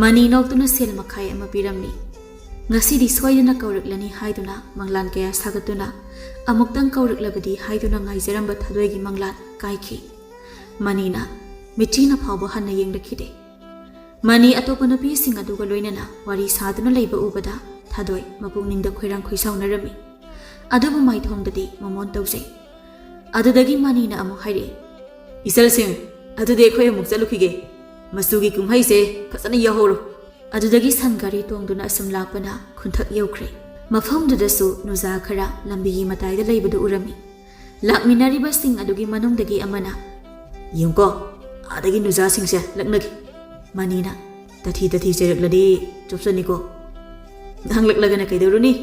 ꯃꯅꯤ ꯅꯣꯛꯇꯨꯅ ꯁꯦꯜ ꯃꯈꯥꯏ ꯑꯃ ꯄꯤꯔꯝꯃꯤ꯫ ꯉꯁꯤꯗꯤ ꯁꯣꯏꯗꯅ ꯀꯧꯔꯛꯂꯅꯤ ꯍꯥꯏꯗꯨꯅ ꯃꯪꯂꯥꯟ ꯀꯌꯥ ꯁꯥꯒꯠꯇꯨꯅ, ꯑꯃꯨꯛꯇꯪ ꯀꯧꯔꯛꯂꯕꯗꯤ ꯍꯥꯏꯗꯨꯅ ꯉꯥꯏꯖꯔꯝꯕ ꯊꯥꯗꯣꯏꯒꯤ ꯃꯪꯂꯥꯟ ꯀꯥꯏꯈꯤ꯫ ꯃꯅꯤꯅ ꯃꯤꯠꯆꯤꯅ ꯐꯥꯎꯕ ꯍꯟꯅ ꯌꯦꯡꯂꯛꯈꯤꯗꯦ꯫ ꯃꯅꯤ ꯑꯇꯣꯞꯄ ꯅꯨꯄꯤꯁꯤꯡ ꯑꯗꯨꯒ ꯂꯣꯏꯅꯅ ꯋꯥꯔꯤ ꯁꯥꯗꯨꯅ ꯂꯩꯕ ꯎꯕꯗ ꯊꯥꯗꯣꯏ ꯃꯄꯨꯛꯅꯤꯡꯗ ꯈꯣꯏꯔꯥꯡ ꯈꯣꯏꯁꯥꯎꯅꯔꯝꯃꯤ꯫ ꯑꯗꯨꯕꯨ ꯃꯥꯏꯊꯣꯡꯗꯗꯤ ꯃꯃꯣꯟ ꯇꯧꯖꯩ꯫ ꯑꯗꯨꯗꯒꯤ ꯃꯅꯤꯅ ꯑꯃꯨꯛ ꯍꯥꯏꯔꯛꯏ, "ꯏꯆꯜꯁꯤꯡ, ꯑꯗꯨꯗꯤ ꯑꯩꯈꯣꯏ ꯑꯃꯨꯛ ꯆꯠꯂꯨꯈꯤꯒꯦ꯫ ꯃꯆꯨꯒꯤ ꯀꯨꯝꯍꯩꯁꯦ ꯐꯖꯅ ꯌꯥꯎꯍꯧꯔꯣ"꯫ ꯑꯗꯨꯗꯒꯤ ꯁꯟ ꯒꯥꯔꯤ ꯇꯣꯡꯗꯨꯅ ꯑꯁꯨꯝ ꯂꯥꯛꯄꯅ ꯈꯨꯟꯊꯛ ꯌꯧꯈ꯭ꯔꯦ꯫ ꯃꯐꯝꯗꯨꯗꯁꯨ ꯅꯨꯖꯥ ꯈꯔ ꯂꯝꯕꯤꯒꯤ ꯃꯇꯥꯏꯗ ꯂꯩꯕꯗꯨ ꯎꯔꯝꯃꯤ꯫ ꯂꯥꯛꯃꯤꯟꯅꯔꯤꯕꯁꯤꯡ ꯑꯗꯨꯒꯤ ꯃꯅꯨꯡꯗꯒꯤ ꯑꯃꯅ, "ꯌꯦꯡꯉꯨꯀꯣ, ꯑꯥꯗꯒꯤ ꯅꯨꯖꯥꯁꯤꯡꯁꯦ ꯂꯛꯅꯈꯤ"꯫ ꯃꯅꯤꯅ, "ꯇꯊꯤ ꯇꯊꯤ ꯆꯩꯔꯛꯂꯗꯤ ꯆꯨꯞꯁꯅꯤꯀꯣ"꯫ "ꯉꯥꯡꯂꯛꯂꯒꯅ ꯀꯩꯗꯧꯔꯨꯅꯤ?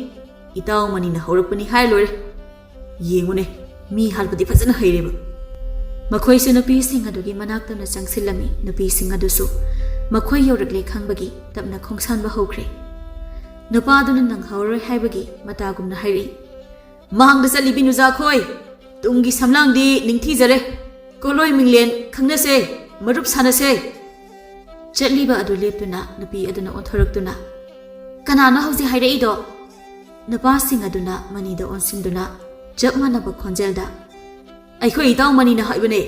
ꯏꯇꯥꯎ ꯃꯅꯤꯅ ꯍꯧꯔꯛꯄꯅꯤ ꯍꯥꯏꯔ ꯂꯣꯏꯔꯦ꯫ ꯌꯦꯡꯉꯨꯅꯦ, ꯃꯤ ꯍꯥꯠꯄꯗꯤ ꯐꯖꯅ ꯍꯩꯔꯦꯕ"꯫ ꯃꯈꯣꯏꯁꯨ ꯅꯨꯄꯤꯁꯤꯡ ꯑꯗꯨꯒꯤ ꯃꯅꯥꯛꯇꯅ ꯆꯪꯁꯤꯜꯂꯝꯃꯤ꯫ ꯅꯨꯄꯤꯁꯤꯡ ꯑꯗꯨꯁꯨ ꯃꯈꯣꯏ ꯌꯧꯔꯛꯂꯦ ꯈꯪꯕꯒꯤ ꯇꯞꯅ ꯈꯣꯡꯁꯥꯟꯕ ꯍꯧꯈ꯭ꯔꯦ꯫ ꯅꯨꯄꯥꯗꯨꯅ ꯅꯪꯍꯧꯔꯣꯏ ꯍꯥꯏꯕꯒꯤ ꯃꯇꯥꯒꯨꯝꯅ ꯍꯥꯏꯔꯛꯏ, "ꯃꯥꯡꯗ ꯆꯠꯂꯤꯕꯤ ꯅꯨꯖꯥꯈꯣꯏ, ꯇꯨꯡꯒꯤ ꯁꯝꯂꯥꯡꯗꯤ ꯅꯤꯡꯊꯤꯖꯔꯦ꯫ ꯀꯣꯂꯣꯏ ꯃꯤꯡꯂꯦꯟ ꯈꯪꯅꯁꯦ, ꯃꯔꯨꯞ ꯁꯥꯟꯅꯁꯦ"꯫ ꯆꯠꯂꯤꯕ ꯑꯗꯨ ꯂꯦꯞꯇꯨꯅ ꯅꯨꯄꯤ ꯑꯗꯨꯅ ꯑꯣꯟꯊꯣꯔꯛꯇꯨꯅ, "ꯀꯅꯥꯅꯣ ꯍꯧꯖꯤꯛ ꯍꯥꯏꯔꯛꯏꯗꯣ?" ꯅꯨꯄꯥꯁꯤꯡ ꯑꯗꯨꯅ ꯃꯅꯤꯗ ꯑꯣꯟꯁꯤꯟꯗꯨꯅ ꯆꯞ ꯃꯥꯟꯅꯕ ꯈꯣꯟꯖꯦꯜꯗ, "ꯑꯩꯈꯣꯏ ꯏꯇꯥꯎ ꯃꯅꯤꯅ ꯍꯥꯏꯕꯅꯦ"꯫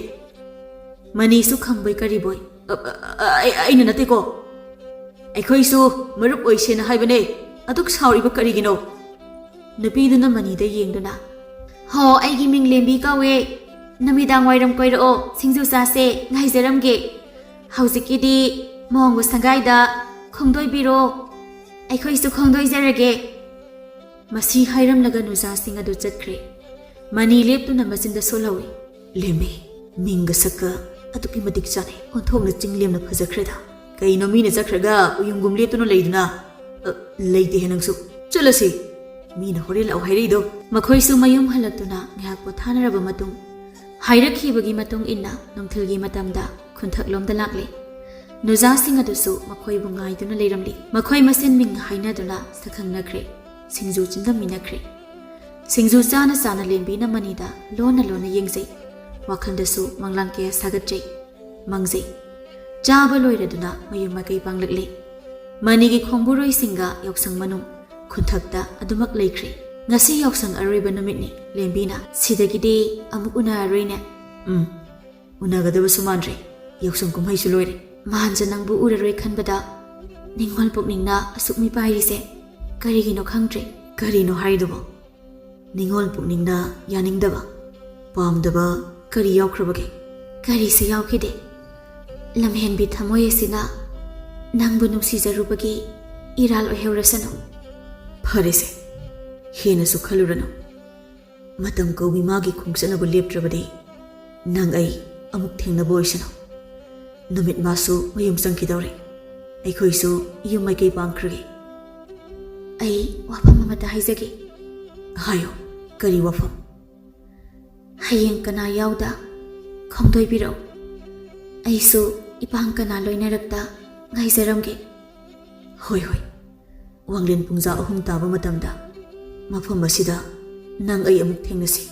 ꯃꯅꯤꯁꯨ ꯈꯪꯕꯣꯏ ꯀꯔꯤꯕꯣꯏ, "ꯑ, ꯑ, ꯑ, ꯑꯩ, ꯑꯩꯅ ꯅꯠꯇꯦꯀꯣ꯫ ꯑꯩꯈꯣꯏꯁꯨ ꯃꯔꯨꯞ ꯑꯣꯏꯁꯦꯅ ꯍꯥꯏꯕꯅꯦ꯫ ꯑꯗꯨꯛ ꯁꯥꯎꯔꯤꯕ ꯀꯔꯤꯒꯤꯅꯣ?" ꯅꯨꯄꯤꯗꯨꯅ ꯃꯅꯤꯗ ꯌꯦꯡꯗꯨꯅ, "ꯍꯣ, ꯑꯩꯒꯤ ꯃꯤꯡ ꯂꯦꯝꯕꯤ ꯀꯧꯋꯦ꯫ ꯅꯨꯃꯤꯗꯥꯡ ꯋꯥꯏꯔꯝ ꯀꯣꯏꯔꯛꯑꯣ, ꯁꯤꯡꯖꯨ ꯆꯥꯁꯦ, ꯉꯥꯏꯖꯔꯝꯒꯦ꯫ ꯍꯧꯖꯤꯛꯀꯤꯗꯤ ꯃꯣꯡꯒ ꯁꯪꯒꯥꯏꯗ ꯈꯣꯡꯗꯣꯏꯕꯤꯔꯣ꯫ ꯑꯩꯈꯣꯏꯁꯨ ꯈꯣꯡꯗꯣꯏꯖꯔꯒꯦ"꯫ ꯃꯁꯤ ꯍꯥꯏꯔꯝꯂꯒ ꯅꯨꯖꯥꯁꯤꯡ ꯑꯗꯨ ꯆꯠꯈ꯭ꯔꯦ꯫ ꯃꯅꯤ ꯂꯦꯞꯇꯨꯅ ꯃꯆꯤꯟꯗ ꯁꯣꯜꯍꯧꯏ꯫ "ꯂꯦꯝꯕꯤ, ꯃꯤꯡꯒ ꯁꯛꯀ ꯑꯗꯨꯛꯀꯤ ꯃꯇꯤꯛ ꯆꯥꯅꯩ꯫ ꯑꯣꯟꯊꯣꯛꯅ ꯆꯤꯡꯂꯦꯝꯅ ꯐꯖꯈ꯭ꯔꯦꯗ꯫ ꯀꯩꯅꯣ ꯃꯤꯅ ꯆꯠꯈ꯭ꯔꯒ ꯎꯌꯨꯝꯒꯨꯝ ꯂꯦꯞꯇꯨꯅ ꯂꯩꯗꯨꯅ?" "ꯑ, ꯂꯩꯇꯦꯍꯦ ꯅꯪꯁꯨ꯫ ꯆꯠꯂꯁꯤ꯫ ꯃꯤꯅ ꯍꯣꯔꯦꯟ ꯂꯥꯛꯑꯣ ꯍꯥꯏꯔꯛꯏꯗꯣ꯫" ꯃꯈꯣꯏꯁꯨ ꯃꯌꯨꯝ ꯍꯜꯂꯛꯇꯨꯅ ꯉꯥꯏꯍꯥꯛ ꯄꯣꯊꯥꯅꯔꯕ ꯃꯇꯨꯡ, ꯍꯥꯏꯔꯛꯈꯤꯕꯒꯤ ꯃꯇꯨꯡ ꯏꯟꯅ ꯅꯨꯡꯊꯤꯜꯒꯤ ꯃꯇꯝꯗ ꯈꯨꯟꯊꯛꯂꯣꯝꯗ ꯂꯥꯛꯂꯦ꯫ ꯅꯨꯖꯥꯁꯤꯡ ꯑꯗꯨꯁꯨ ꯃꯈꯣꯏꯕꯨ ꯉꯥꯏꯗꯨꯅ ꯂꯩꯔꯝꯂꯤ꯫ ꯃꯈꯣꯏ ꯃꯁꯦꯟ ꯃꯤꯡ ꯍꯥꯏꯅꯗꯨꯅ ꯁꯛꯈꯪꯅꯈ꯭ꯔꯦ꯫ ꯁꯤꯡꯖꯨ ꯆꯤꯟꯗꯝꯃꯤꯟꯅꯈ꯭ꯔꯦ꯫ ꯁꯤꯡꯖꯨ ꯆꯥꯅ ꯆꯥꯅ ꯂꯦꯝꯕꯤꯅ ꯃꯅꯤꯗ ꯂꯣꯟꯅ ꯂꯣꯟꯅ ꯌꯦꯡꯖꯩ꯫ ꯋꯥꯈꯜꯗꯁꯨ ꯃꯪꯂꯥꯟ ꯀꯌꯥ ꯁꯥꯒꯠꯆꯩ, ꯃꯪꯖꯩ꯫ ꯆꯥꯕ ꯂꯣꯏꯔꯗꯨꯅ ꯃꯌꯨꯝ ꯃꯥꯏꯀꯩ ꯄꯥꯡꯂꯛꯂꯦ꯫ ꯃꯅꯤꯒꯤ ꯈꯣꯡꯕꯨꯔꯣꯏꯁꯤꯡꯒ ꯌꯥꯎꯁꯪ ꯃꯅꯨꯡ ꯈꯨꯟꯊꯛꯇ ꯑꯗꯨꯃꯛ ꯂꯩꯈ꯭ꯔꯦ꯫ "ꯉꯁꯤ ꯌꯥꯎꯁꯪ ꯑꯔꯣꯏꯕ ꯅꯨꯃꯤꯠꯅꯤ, ꯂꯦꯝꯕꯤꯅ꯫ ꯁꯤꯗꯒꯤꯗꯤ ꯑꯃꯨꯛ ꯎꯅꯔꯔꯣꯏꯅꯦ꯫" "ꯎꯝ, ꯎꯅꯒꯗꯕꯁꯨ ꯃꯥꯟꯗ꯭ꯔꯦ꯫ ꯌꯥꯎꯁꯪ ꯀꯨꯝꯍꯩꯁꯨ ꯂꯣꯏꯔꯦ꯫" "ꯃꯥꯟꯖ ꯅꯪꯕꯨ ꯎꯔꯔꯣꯏ ꯈꯟꯕꯗ ꯅꯤꯡꯉꯣꯜ ꯄꯨꯛꯅꯤꯡꯅ ꯑꯁꯨꯛ ꯃꯤꯄꯥꯏꯔꯤꯁꯦ ꯀꯔꯤꯒꯤꯅꯣ ꯈꯪꯗ꯭ꯔꯦ꯫" "ꯀꯔꯤꯅꯣ ꯍꯥꯏꯔꯤꯗꯨꯕꯣ? ꯅꯤꯡꯉꯣꯜ ꯄꯨꯛꯅꯤꯡꯅ ꯌꯥꯅꯤꯡꯗꯕ, ꯄꯥꯝꯗꯕ ꯀꯔꯤ ꯌꯥꯎꯈ꯭ꯔꯕꯒꯦ?" "ꯀꯔꯤꯁꯨ ꯌꯥꯎꯈꯤꯗꯦ꯫ ꯂꯝꯍꯦꯟꯕꯤ ꯊꯃꯣꯏ ꯑꯁꯤꯅ ꯅꯪꯕꯨ ꯅꯨꯡꯁꯤꯖꯔꯨꯕꯒꯤ ꯏꯔꯥꯜ ꯑꯣꯏꯍꯧꯔꯁꯅꯨ꯫" "ꯐꯔꯦꯁꯦ, ꯍꯦꯟꯅꯁꯨ ꯈꯜꯂꯨꯔꯅꯨ꯫ ꯃꯇꯝ ꯀꯧꯕꯤ ꯃꯥꯒꯤ ꯈꯣꯡꯆꯠꯅꯕꯨ ꯂꯦꯞꯇ꯭ꯔꯕꯗꯤ ꯅꯪ ꯑꯩ ꯑꯃꯨꯛ ꯊꯦꯡꯅꯕ ꯑꯣꯏꯁꯅꯨ꯫ ꯅꯨꯃꯤꯠ ꯃꯥꯁꯨ ꯃꯌꯨꯝ ꯆꯪꯈꯤꯗꯧꯔꯦ꯫ ꯑꯩꯈꯣꯏꯁꯨ ꯌꯨꯝ ꯃꯥꯏꯀꯩ ꯄꯥꯡꯈ꯭ꯔꯒꯦ꯫" "ꯑꯩ ꯋꯥꯐꯝ ꯑꯃꯇ ꯍꯥꯏꯖꯒꯦ꯫" "ꯍꯥꯏꯌꯣ, ꯀꯔꯤ ꯋꯥꯐꯝ?" "ꯍꯌꯦꯡ ꯀꯅꯥ ꯌꯥꯎꯗ ꯈꯣꯡꯗꯣꯏꯕꯤꯔꯛꯎ꯫ ꯑꯩꯁꯨ ꯏꯄꯥꯡ ꯀꯅꯥ ꯂꯣꯏꯅꯔꯛꯇ ꯉꯥꯏꯖꯔꯝꯒꯦ꯫" "ꯍꯣꯏ, ꯍꯣꯏ꯫ ꯋꯥꯡꯂꯦꯟ ꯄꯨꯡꯖꯥ ꯑꯍꯨꯝ ꯇꯥꯕ ꯃꯇꯝꯗ ꯃꯐꯝ ꯑꯁꯤꯗ ꯅꯪ ꯑꯩ ꯑꯃꯨꯛ ꯊꯦꯡꯅꯁꯤ꯫"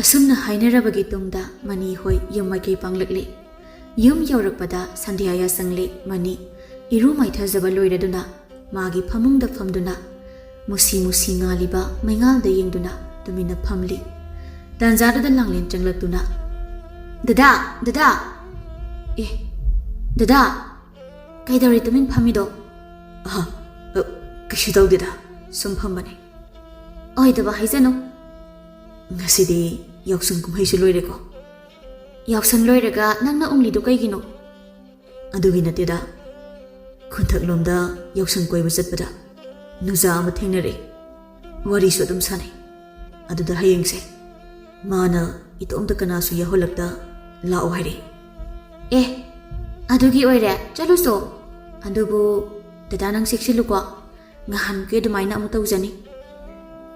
ꯑꯁꯨꯝꯅ ꯍꯥꯏꯅꯔꯕꯒꯤ ꯇꯨꯡꯗ ꯃꯅꯤ ꯍꯣꯏ ꯌꯨꯝ ꯃꯥꯏꯀꯩ ꯄꯥꯡꯂꯛꯂꯤ꯫ ꯌꯨꯝ ꯌꯧꯔꯛꯄꯗ ꯁꯟꯙ꯭ꯌꯥ ꯌꯥꯆꯪꯂꯦ꯫ ꯃꯅꯤ ꯏꯔꯨ ꯃꯥꯏꯊꯖꯕ ꯂꯣꯏꯔꯗꯨꯅ ꯃꯥꯒꯤ ꯐꯃꯨꯡꯗ ꯐꯝꯗꯨꯅ ꯃꯨꯁꯤ ꯃꯨꯁꯤ ꯉꯥꯜꯂꯤꯕ ꯃꯩꯉꯥꯜꯗ ꯌꯦꯡꯗꯨꯅ ꯇꯨꯃꯤꯟꯅ ꯐꯝꯂꯤ꯫ ꯇꯥꯟꯖꯥꯗꯨꯗ ꯂꯥꯡꯂꯦꯟ ꯆꯪꯂꯛꯇꯨꯅ, "ꯗꯗꯥ! ꯗꯗꯥ!" "ꯑꯦ, ꯗꯗꯥ, ꯀꯩꯗꯧꯔꯤ ꯇꯨꯃꯤꯟ ꯐꯝꯃꯤꯗꯣ?" "ꯑꯍ, ꯑ, ꯀꯩꯁꯨ ꯇꯧꯗꯦꯗ, ꯁꯨꯝ ꯐꯝꯕꯅꯦ꯫" "ꯑꯣꯏꯗꯕ ꯍꯥꯏꯖꯅꯨ꯫" "ꯉꯁꯤꯗꯤ ꯌꯥꯎꯁꯪ ꯀꯨꯝꯍꯩꯁꯨ ꯂꯣꯏꯔꯦꯀꯣ?" "ꯌꯥꯎꯁꯪ ꯂꯣꯏꯔꯒ ꯅꯪꯅ ꯎꯪꯂꯤꯗꯨ ꯀꯩꯒꯤꯅꯣ?" "ꯑꯗꯨꯒꯤ ꯅꯠꯇꯦꯗ, ꯈꯨꯟꯊꯛꯂꯣꯝꯗ ꯌꯥꯎꯁꯪ ꯀꯣꯏꯕ ꯆꯠꯄꯗ ꯅꯨꯖꯥ ꯑꯃ ꯊꯦꯡꯅꯔꯦ꯫ ꯋꯥꯔꯤꯁꯨ ꯑꯗꯨꯝ ꯁꯥꯟꯅꯩ꯫ ꯑꯗꯨꯗ ꯍꯌꯦꯡꯁꯦ ꯃꯥꯅ ꯏꯇꯣꯝꯇ ꯀꯅꯥꯁꯨ ꯌꯥꯎꯍꯜꯂꯛꯇ ꯂꯥꯛꯑꯣ ꯍꯥꯏꯔꯛꯑꯦ꯫ ꯑꯦ, ꯑꯗꯨꯒꯤ ꯑꯣꯏꯔꯦ, ꯆꯠꯂꯨꯁꯣ꯫ ꯑꯗꯨꯕꯨ ꯗꯗꯥ, ꯅꯪ ꯆꯦꯛꯁꯤꯜꯂꯨꯀꯣ, ꯉꯍꯥꯟꯃꯨꯛꯀꯤ ꯑꯗꯨꯃꯥꯏꯅ ꯑꯃꯨꯛ ꯇꯧꯖꯅꯤ꯫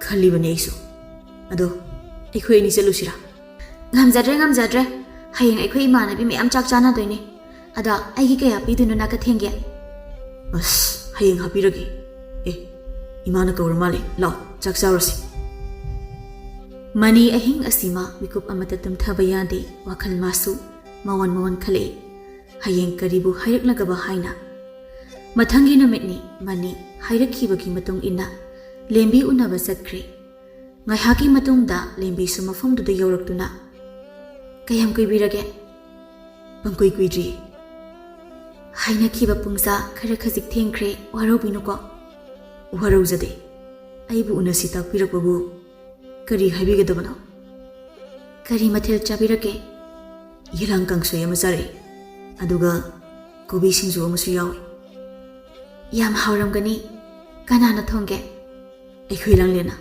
ꯈꯜꯂꯤꯕꯅꯦ ꯑꯩꯁꯨ꯫ ꯑꯗꯣ ꯑꯩꯈꯣꯏ ꯑꯅꯤ ꯆꯠꯂꯨꯁꯤꯔꯥ? ꯉꯝꯖꯗ꯭ꯔꯦ, ꯉꯝꯖꯗ꯭ꯔꯦ꯫ ꯍꯌꯦꯡ ꯑꯩꯈꯣꯏ ꯏꯃꯥꯟꯅꯕꯤ ꯃꯌꯥꯝ ꯆꯥꯛ ꯆꯥꯅꯗꯣꯏꯅꯦ꯫ ꯑꯗꯣ ꯑꯩꯒꯤ ꯀꯌꯥ ꯄꯤꯗꯣꯏꯅꯣ ꯅꯥꯀꯊꯦꯡꯒꯤ? ꯑꯁ, ꯍꯌꯦꯡ ꯍꯥꯞꯄꯤꯔꯒꯦ꯫ ꯑꯦ, ꯏꯃꯥꯅ ꯀꯧꯔ ꯃꯥꯜꯂꯦ, ꯂꯥꯛꯑꯣ ꯆꯥꯛ ꯆꯥꯔꯨꯁꯤ꯫ ꯃꯅꯤ ꯑꯍꯤꯡ ꯑꯁꯤꯃ ꯃꯤꯀꯨꯞ ꯑꯃꯠꯇ ꯇꯨꯝꯊꯕ ꯌꯥꯗꯦ꯫ ꯋꯥꯈꯜ ꯃꯥꯁꯨ ꯃꯋꯣꯟ ꯃꯋꯣꯟ ꯈꯜꯂꯛꯏ꯫ ꯍꯌꯦꯡ ꯀꯔꯤꯕꯨ ꯍꯥꯏꯔꯛꯂꯒꯕ ꯍꯥꯏꯅ꯫ ꯃꯊꯪꯒꯤ ꯅꯨꯃꯤꯠꯅꯤ꯫ ꯃꯅꯤ ꯍꯥꯏꯔꯛꯈꯤꯕꯒꯤ ꯃꯇꯨꯡ ꯏꯟꯅ ꯂꯦꯝꯕꯤ ꯎꯅꯕ ꯆꯠꯈ꯭ꯔꯦ꯫ ꯉꯥꯏꯍꯥꯛꯀꯤ ꯃꯇꯨꯡꯗ ꯂꯦꯝꯕꯤꯁꯨ ꯃꯐꯝꯗꯨꯗ ꯌꯧꯔꯛꯇꯨꯅ, "ꯀꯌꯥꯝ ꯀꯨꯏꯕꯤꯔꯒꯦ?" "ꯄꯪꯀꯨꯏ ꯀꯨꯏꯗ꯭ꯔꯤ꯫ ꯍꯥꯏꯅꯈꯤꯕ ꯄꯨꯡꯖꯥ ꯈꯔ ꯈꯖꯤꯛ ꯊꯦꯡꯈ꯭ꯔꯦ, ꯋꯥꯔꯧꯕꯤꯅꯨꯀꯣ꯫" "ꯋꯥꯔꯧꯖꯗꯦ꯫ ꯑꯩꯕꯨ ꯎꯅꯁꯤ ꯇꯥꯛꯄꯤꯔꯛꯄꯕꯨ ꯀꯔꯤ ꯍꯥꯏꯕꯤꯒꯗꯕꯅꯣ?" "ꯀꯔꯤ ꯃꯊꯦꯜ ꯆꯥꯕꯤꯔꯛꯀꯦ?" "ꯌꯦꯂꯥꯡ ꯀꯥꯡꯁꯣꯏ ꯑꯃ ꯆꯥꯔꯛꯏ, ꯑꯗꯨꯒ ꯀꯣꯕꯤ ꯁꯤꯡꯖꯨ ꯑꯃꯁꯨ ꯌꯥꯎꯏ꯫" "ꯌꯥꯝ ꯍꯥꯎꯔꯝꯒꯅꯤ꯫ ꯀꯅꯥꯅ ꯊꯣꯡꯒꯦ?" "ꯑꯩꯈꯣꯏ ꯂꯥꯡꯂꯦꯟꯅ꯫"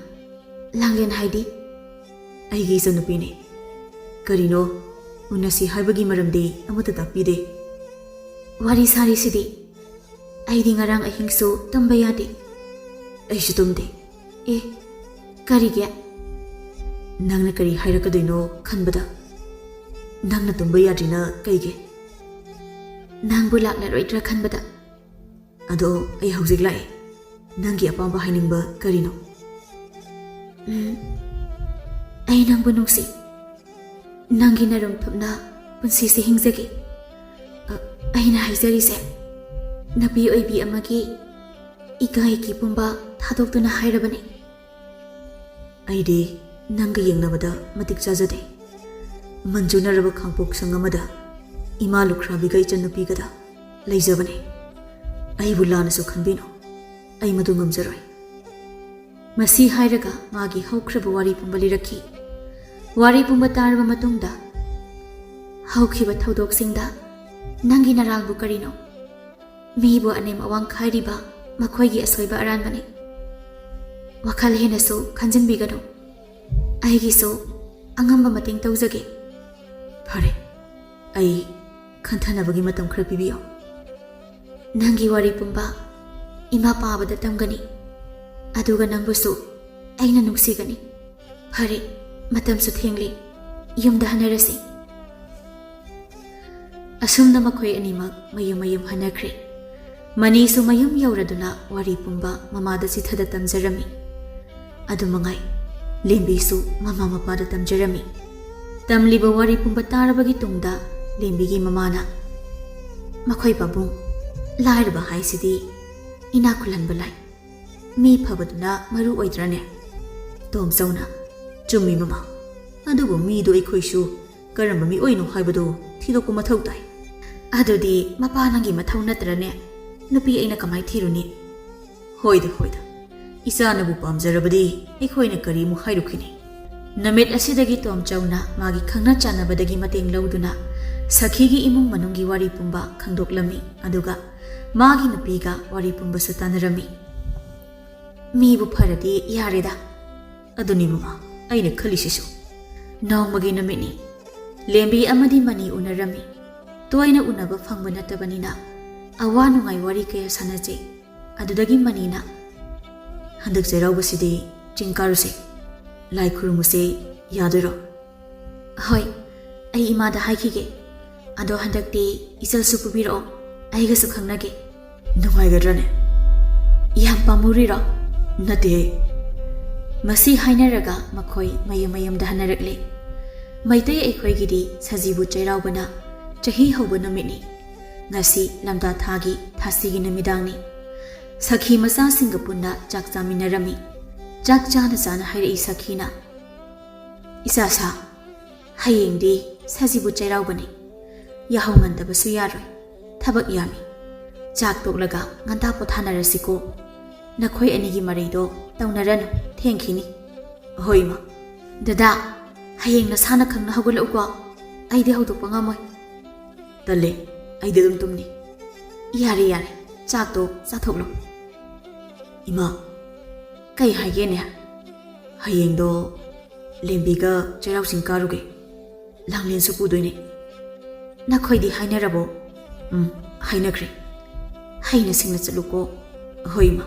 "ꯂꯥꯡꯂꯦꯟ ꯍꯥꯏꯗꯤ?" "ꯑꯩꯒꯤ ꯏꯆꯟꯅꯨꯄꯤꯅꯤ꯫" "ꯀꯔꯤꯅꯣ, ꯎꯅꯁꯤ ꯍꯥꯏꯕꯒꯤ ꯃꯔꯝꯗꯤ ꯑꯃꯠꯇ ꯇꯥꯛꯄꯤꯗꯦ꯫" "ꯋꯥꯔꯤ ꯁꯥꯔꯤꯁꯤꯗꯤ꯫ ꯑꯩꯗꯤ ꯉꯔꯥꯡ ꯑꯍꯤꯡꯁꯨ ꯇꯨꯝꯕ ꯌꯥꯗꯦ꯫" "ꯑꯩꯁꯨ ꯇꯨꯝꯗꯦ꯫" "ꯑꯦ, ꯀꯔꯤꯒꯤ?" "ꯅꯪꯅ ꯀꯔꯤ ꯍꯥꯏꯔꯛꯀꯗꯣꯏꯅꯣ ꯈꯟꯕꯗ꯫" "ꯅꯪꯅ ꯇꯨꯝꯕ ꯌꯥꯗ꯭ꯔꯤꯅ ꯀꯩꯒꯤ?" "ꯅꯪꯕꯨ ꯂꯥꯛꯂꯔꯣꯏꯗ꯭ꯔꯥ ꯈꯟꯕꯗ꯫" "ꯑꯗꯣ ꯑꯩ ꯍꯧꯖꯤꯛ ꯂꯥꯛꯑꯦ꯫ ꯅꯪꯒꯤ ꯑꯄꯥꯝꯕ ꯍꯥꯏꯅꯤꯡꯕ ꯀꯔꯤꯅꯣ?" "ꯎꯝ, ꯑꯩ ꯅꯪꯕꯨ ꯅꯨꯡꯁꯤ꯫ ꯅꯪꯒꯤ ꯅꯔꯨꯝ ꯊꯨꯞꯅ ꯄꯨꯟꯁꯤꯁꯦ ꯍꯤꯡꯖꯒꯦ꯫" "ꯑ, ꯑꯩꯅ ꯍꯥꯏꯖꯔꯤꯁꯦ ꯅꯨꯄꯤ ꯑꯣꯏꯕꯤ ꯑꯃꯒꯤ ꯏꯀꯥꯏ ꯏꯀꯤ ꯄꯨꯝꯕ ꯊꯥꯗꯣꯛꯇꯨꯅ ꯍꯥꯏꯔꯕꯅꯤ꯫" "ꯑꯩꯗꯤ ꯅꯪꯒ ꯌꯦꯡꯅꯕꯗ ꯃꯇꯤꯛ ꯆꯥꯖꯗꯦ꯫ ꯃꯟꯖꯨꯅꯔꯕ ꯈꯥꯡꯄꯣꯛ ꯁꯪ ꯑꯃꯗ ꯏꯃꯥ ꯂꯨꯈ꯭ꯔꯥꯕꯤꯒ ꯏꯆꯟꯅꯨꯄꯤꯒꯗ ꯂꯩꯖꯕꯅꯤ꯫ ꯑꯩꯕꯨ ꯂꯥꯟꯅꯁꯨ ꯈꯟꯕꯤꯅꯨ꯫ ꯑꯩ ꯃꯗꯨ ꯉꯝꯖꯔꯣꯏ꯫" ꯃꯁꯤ ꯍꯥꯏꯔꯒ ꯃꯥꯒꯤ ꯍꯧꯈ꯭ꯔꯕ ꯋꯥꯔꯤ ꯄꯨꯝꯕ ꯂꯤꯔꯛꯈꯤ꯫ ꯋꯥꯔꯤ ꯄꯨꯝꯕ ꯇꯥꯔꯕ ꯃꯇꯨꯡꯗ, "ꯍꯧꯈꯤꯕ ꯊꯧꯗꯣꯛꯁꯤꯡꯗ ꯅꯪꯒꯤ ꯅꯔꯥꯜꯕꯨ ꯀꯔꯤꯅꯣ? ꯃꯤꯕꯨ ꯑꯅꯦꯝ ꯑꯋꯥꯡ ꯈꯥꯏꯔꯤꯕ ꯃꯈꯣꯏꯒꯤ ꯑꯁꯣꯏꯕ ꯑꯔꯥꯟꯕꯅꯤ꯫ ꯋꯥꯈꯜ ꯍꯦꯟꯅꯁꯨ ꯈꯟꯖꯤꯟꯕꯤꯒꯅꯨ꯫ ꯑꯩꯒꯤꯁꯨ ꯑꯉꯝꯕ ꯃꯇꯦꯡ ꯇꯧꯖꯒꯦ꯫ ꯐꯔꯦ, ꯑꯩ ꯈꯟꯊꯅꯕꯒꯤ ꯃꯇꯝ ꯈꯔ ꯄꯤꯕꯤꯌꯣ꯫ ꯅꯪꯒꯤ ꯋꯥꯔꯤ ꯄꯨꯝꯕ ꯏꯃꯥ ꯄꯥꯕꯗ ꯇꯝꯒꯅꯤ, ꯑꯗꯨꯒ ꯅꯪꯕꯨꯁꯨ ꯑꯩꯅ ꯅꯨꯡꯁꯤꯒꯅꯤ꯫ ꯐꯔꯦ, ꯃꯇꯝꯁꯨ ꯊꯦꯡꯂꯦ, ꯌꯨꯝꯗ ꯍꯟꯅꯔꯁꯤ꯫ ꯑꯁꯨꯝꯅ ꯃꯈꯣꯏ ꯑꯅꯤꯃꯛ ꯃꯌꯨꯝ ꯃꯌꯨꯝ ꯍꯟꯅꯈ꯭ꯔꯦ꯫ ꯃꯅꯤꯁꯨ ꯃꯌꯨꯝ ꯌꯧꯔꯗꯨꯅ ꯋꯥꯔꯤ ꯄꯨꯝꯕ ꯃꯃꯥꯗ ꯆꯤꯊꯗ ꯇꯝꯖꯔꯝꯃꯤ꯫ ꯑꯗꯨ ꯃꯉꯥꯏ, ꯂꯦꯝꯕꯤꯁꯨ ꯃꯃꯥ ꯃꯄꯥꯗ ꯇꯝꯖꯔꯝꯃꯤ꯫ ꯇꯝꯂꯤꯕ ꯋꯥꯔꯤ ꯄꯨꯝꯕ ꯇꯥꯔꯕꯒꯤ ꯇꯨꯡꯗ ꯂꯦꯝꯕꯤꯒꯤ ꯃꯃꯥꯅ, "ꯃꯈꯣꯏ ꯄꯥꯕꯨꯡ, ꯂꯥꯏꯔꯕ ꯍꯥꯏꯁꯤꯗꯤ ꯏꯅꯥꯛ ꯈꯨꯜꯍꯟꯕ ꯂꯥꯏ꯫ ꯃꯤ ꯐꯕꯗꯨꯅ ꯃꯔꯨ ꯑꯣꯏꯗ꯭ꯔꯅꯦ?" ꯇꯣꯝꯆꯧꯅ, "ꯆꯨꯝꯃꯤ ꯃꯃꯥ, ꯑꯗꯨꯕꯨ ꯃꯤꯗꯨ ꯑꯩꯈꯣꯏꯁꯨ ꯀꯔꯝꯕ ꯃꯤꯑꯣꯏꯅꯣ ꯍꯥꯏꯕꯗꯨ ꯊꯤꯗꯣꯛꯄ ꯃꯊꯧ ꯇꯥꯏ꯫" "ꯑꯗꯨꯗꯤ ꯃꯄꯥ ꯅꯪꯒꯤ ꯃꯊꯧ ꯅꯠꯇ꯭ꯔꯅꯦ? ꯅꯨꯄꯤ ꯑꯩꯅ ꯀꯃꯥꯏ ꯊꯤꯔꯨꯅꯤ?" "ꯍꯣꯏꯗ, ꯍꯣꯏꯗ, ꯏꯆꯥꯅꯕꯨ ꯄꯥꯝꯖꯔꯕꯗꯤ ꯑꯩꯈꯣꯏꯅ ꯀꯔꯤꯃꯨꯛ ꯍꯥꯏꯔꯨꯈꯤꯅꯤ?" ꯅꯨꯃꯤꯠ ꯑꯁꯤꯗꯒꯤ ꯇꯣꯝꯆꯧꯅ ꯃꯥꯒꯤ ꯈꯪꯅ ꯆꯥꯟꯅꯕꯗꯒꯤ ꯃꯇꯦꯡ ꯂꯧꯗꯨꯅ ꯁꯈꯤꯒꯤ ꯏꯃꯨꯡ ꯃꯅꯨꯡꯒꯤ ꯋꯥꯔꯤ ꯄꯨꯝꯕ ꯈꯪꯗꯣꯛꯂꯝꯃꯤ, ꯑꯗꯨꯒ ꯃꯥꯒꯤ ꯅꯨꯄꯤꯒ ꯋꯥꯔꯤ ꯄꯨꯝꯕꯁꯨ ꯇꯥꯟꯅꯔꯝꯃꯤ꯫ "ꯃꯤꯕꯨ ꯐꯔꯗꯤ ꯌꯥꯔꯦꯗ꯫" "ꯑꯗꯨꯅꯤ ꯃꯃꯥ, ꯑꯩꯅ ꯈꯜꯂꯤꯁꯤꯁꯨ꯫" ꯅꯣꯡꯃꯒꯤ ꯅꯨꯃꯤꯠꯅꯤ꯫ ꯂꯦꯝꯕꯤ ꯑꯃꯗꯤ ꯃꯅꯤ ꯎꯅꯔꯝꯃꯤ꯫ ꯇꯣꯏꯅ ꯎꯅꯕ ꯐꯪꯕ ꯅꯠꯇꯕꯅꯤꯅ ꯑꯋꯥ ꯅꯨꯡꯉꯥꯏ ꯋꯥꯔꯤ ꯀꯌꯥ ꯁꯥꯟꯅꯖꯩ꯫ ꯑꯗꯨꯗꯒꯤ ꯃꯅꯤꯅ, "ꯍꯟꯗꯛ ꯆꯩꯔꯥꯎꯕꯁꯤꯗꯤ ꯆꯤꯡ ꯀꯥꯔꯨꯁꯦ, ꯂꯥꯏ ꯈꯨꯔꯨꯝꯃꯨꯁꯦ, ꯌꯥꯗꯣꯏꯔꯣ?" "ꯍꯣꯏ, ꯑꯩ ꯏꯃꯥꯗ ꯍꯥꯏꯈꯤꯒꯦ꯫ ꯑꯗꯣ ꯍꯟꯗꯛꯇꯤ ꯏꯆꯜꯁꯨ ꯄꯨꯕꯤꯔꯛꯑꯣ, ꯑꯩꯒꯁꯨ ꯈꯪꯅꯒꯦ꯫" "ꯅꯨꯡꯉꯥꯏꯒꯗ꯭ꯔꯅꯦ?" "ꯌꯥꯝ ꯄꯥꯝꯃꯨꯔꯤꯔꯣ?" "ꯅꯠꯇꯦꯍꯦ꯫" ꯃꯁꯤ ꯍꯥꯏꯅꯔꯒ ꯃꯈꯣꯏ ꯃꯌꯨꯝ ꯃꯌꯨꯝꯗ ꯍꯟꯅꯔꯛꯂꯦ꯫ ꯃꯩꯇꯩ ꯑꯩꯈꯣꯏꯒꯤꯗꯤ ꯁꯖꯤꯕꯨ ꯆꯩꯔꯥꯎꯕꯅ ꯆꯍꯤ ꯍꯧꯕ ꯅꯨꯃꯤꯠꯅꯤ꯫ ꯉꯁꯤ ꯂꯝꯇꯥ ꯊꯥꯒꯤ ꯊꯥꯁꯤꯒꯤ ꯅꯨꯃꯤꯗꯥꯡꯅꯤ꯫ ꯁꯈꯤ ꯃꯆꯥꯁꯤꯡꯒ ꯄꯨꯟꯅ ꯆꯥꯛ ꯆꯥꯃꯤꯟꯅꯔꯝꯃꯤ꯫ ꯆꯥꯛ ꯆꯥꯅ ꯆꯥꯅ ꯍꯥꯏꯔꯛꯏ ꯁꯈꯤꯅ, "ꯏꯆꯥ ꯁꯥ, ꯍꯌꯦꯡꯗꯤ ꯁꯖꯤꯕꯨ ꯆꯩꯔꯥꯎꯕꯅꯤ꯫ ꯌꯥꯍꯧ ꯉꯟꯗꯕꯁꯨ ꯌꯥꯔꯣꯏ꯫ ꯊꯕꯛ ꯌꯥꯝꯃꯤ꯫ ꯆꯥꯛ ꯇꯣꯛꯂꯒ ꯉꯟꯇꯥ ꯄꯣꯊꯥꯅꯔꯁꯤꯀꯣ꯫ ꯅꯈꯣꯏ ꯑꯅꯤꯒꯤ ꯃꯔꯩꯗꯣ ꯇꯧꯅꯔꯅꯨ, ꯊꯦꯡꯈꯤꯅꯤ꯫" "ꯍꯣꯏ, ꯏꯃꯥ꯫" "ꯗꯗꯥ, ꯍꯌꯦꯡ ꯅꯁꯥꯅ ꯈꯪꯅ ꯍꯧꯒꯠꯂꯛꯎꯀꯣ꯫ ꯑꯩꯗꯤ ꯍꯧꯗꯣꯛꯄ ꯉꯝꯃꯣꯏ꯫" "ꯇꯜꯂꯦ, ꯑꯩꯗꯤ ꯑꯗꯨꯝ ꯇꯨꯝꯅꯤ꯫" "ꯌꯥꯔꯦ, ꯌꯥꯔꯦ, ꯆꯥꯛꯇꯣ ꯆꯥꯊꯣꯛꯂꯣ꯫" "ꯏꯃꯥ꯫" "ꯀꯩ ꯍꯥꯏꯒꯦꯅꯦ?" "ꯍꯌꯦꯡꯗꯣ ꯂꯦꯝꯕꯤꯒ ꯆꯩꯔꯥꯎ ꯆꯤꯡ ꯀꯥꯔꯨꯒꯦ꯫ ꯂꯥꯡꯂꯦꯟꯁꯨ ꯄꯨꯗꯣꯏꯅꯦ꯫ ꯅꯈꯣꯏꯗꯤ ꯍꯥꯏꯅꯔꯕꯣ? ꯎꯝ, ꯍꯥꯏꯅꯈ꯭ꯔꯦ꯫ ꯍꯩꯅ ꯁꯤꯡꯅ ꯆꯠꯂꯨꯀꯣ꯫ ꯍꯣꯏ, ꯏꯃꯥ꯫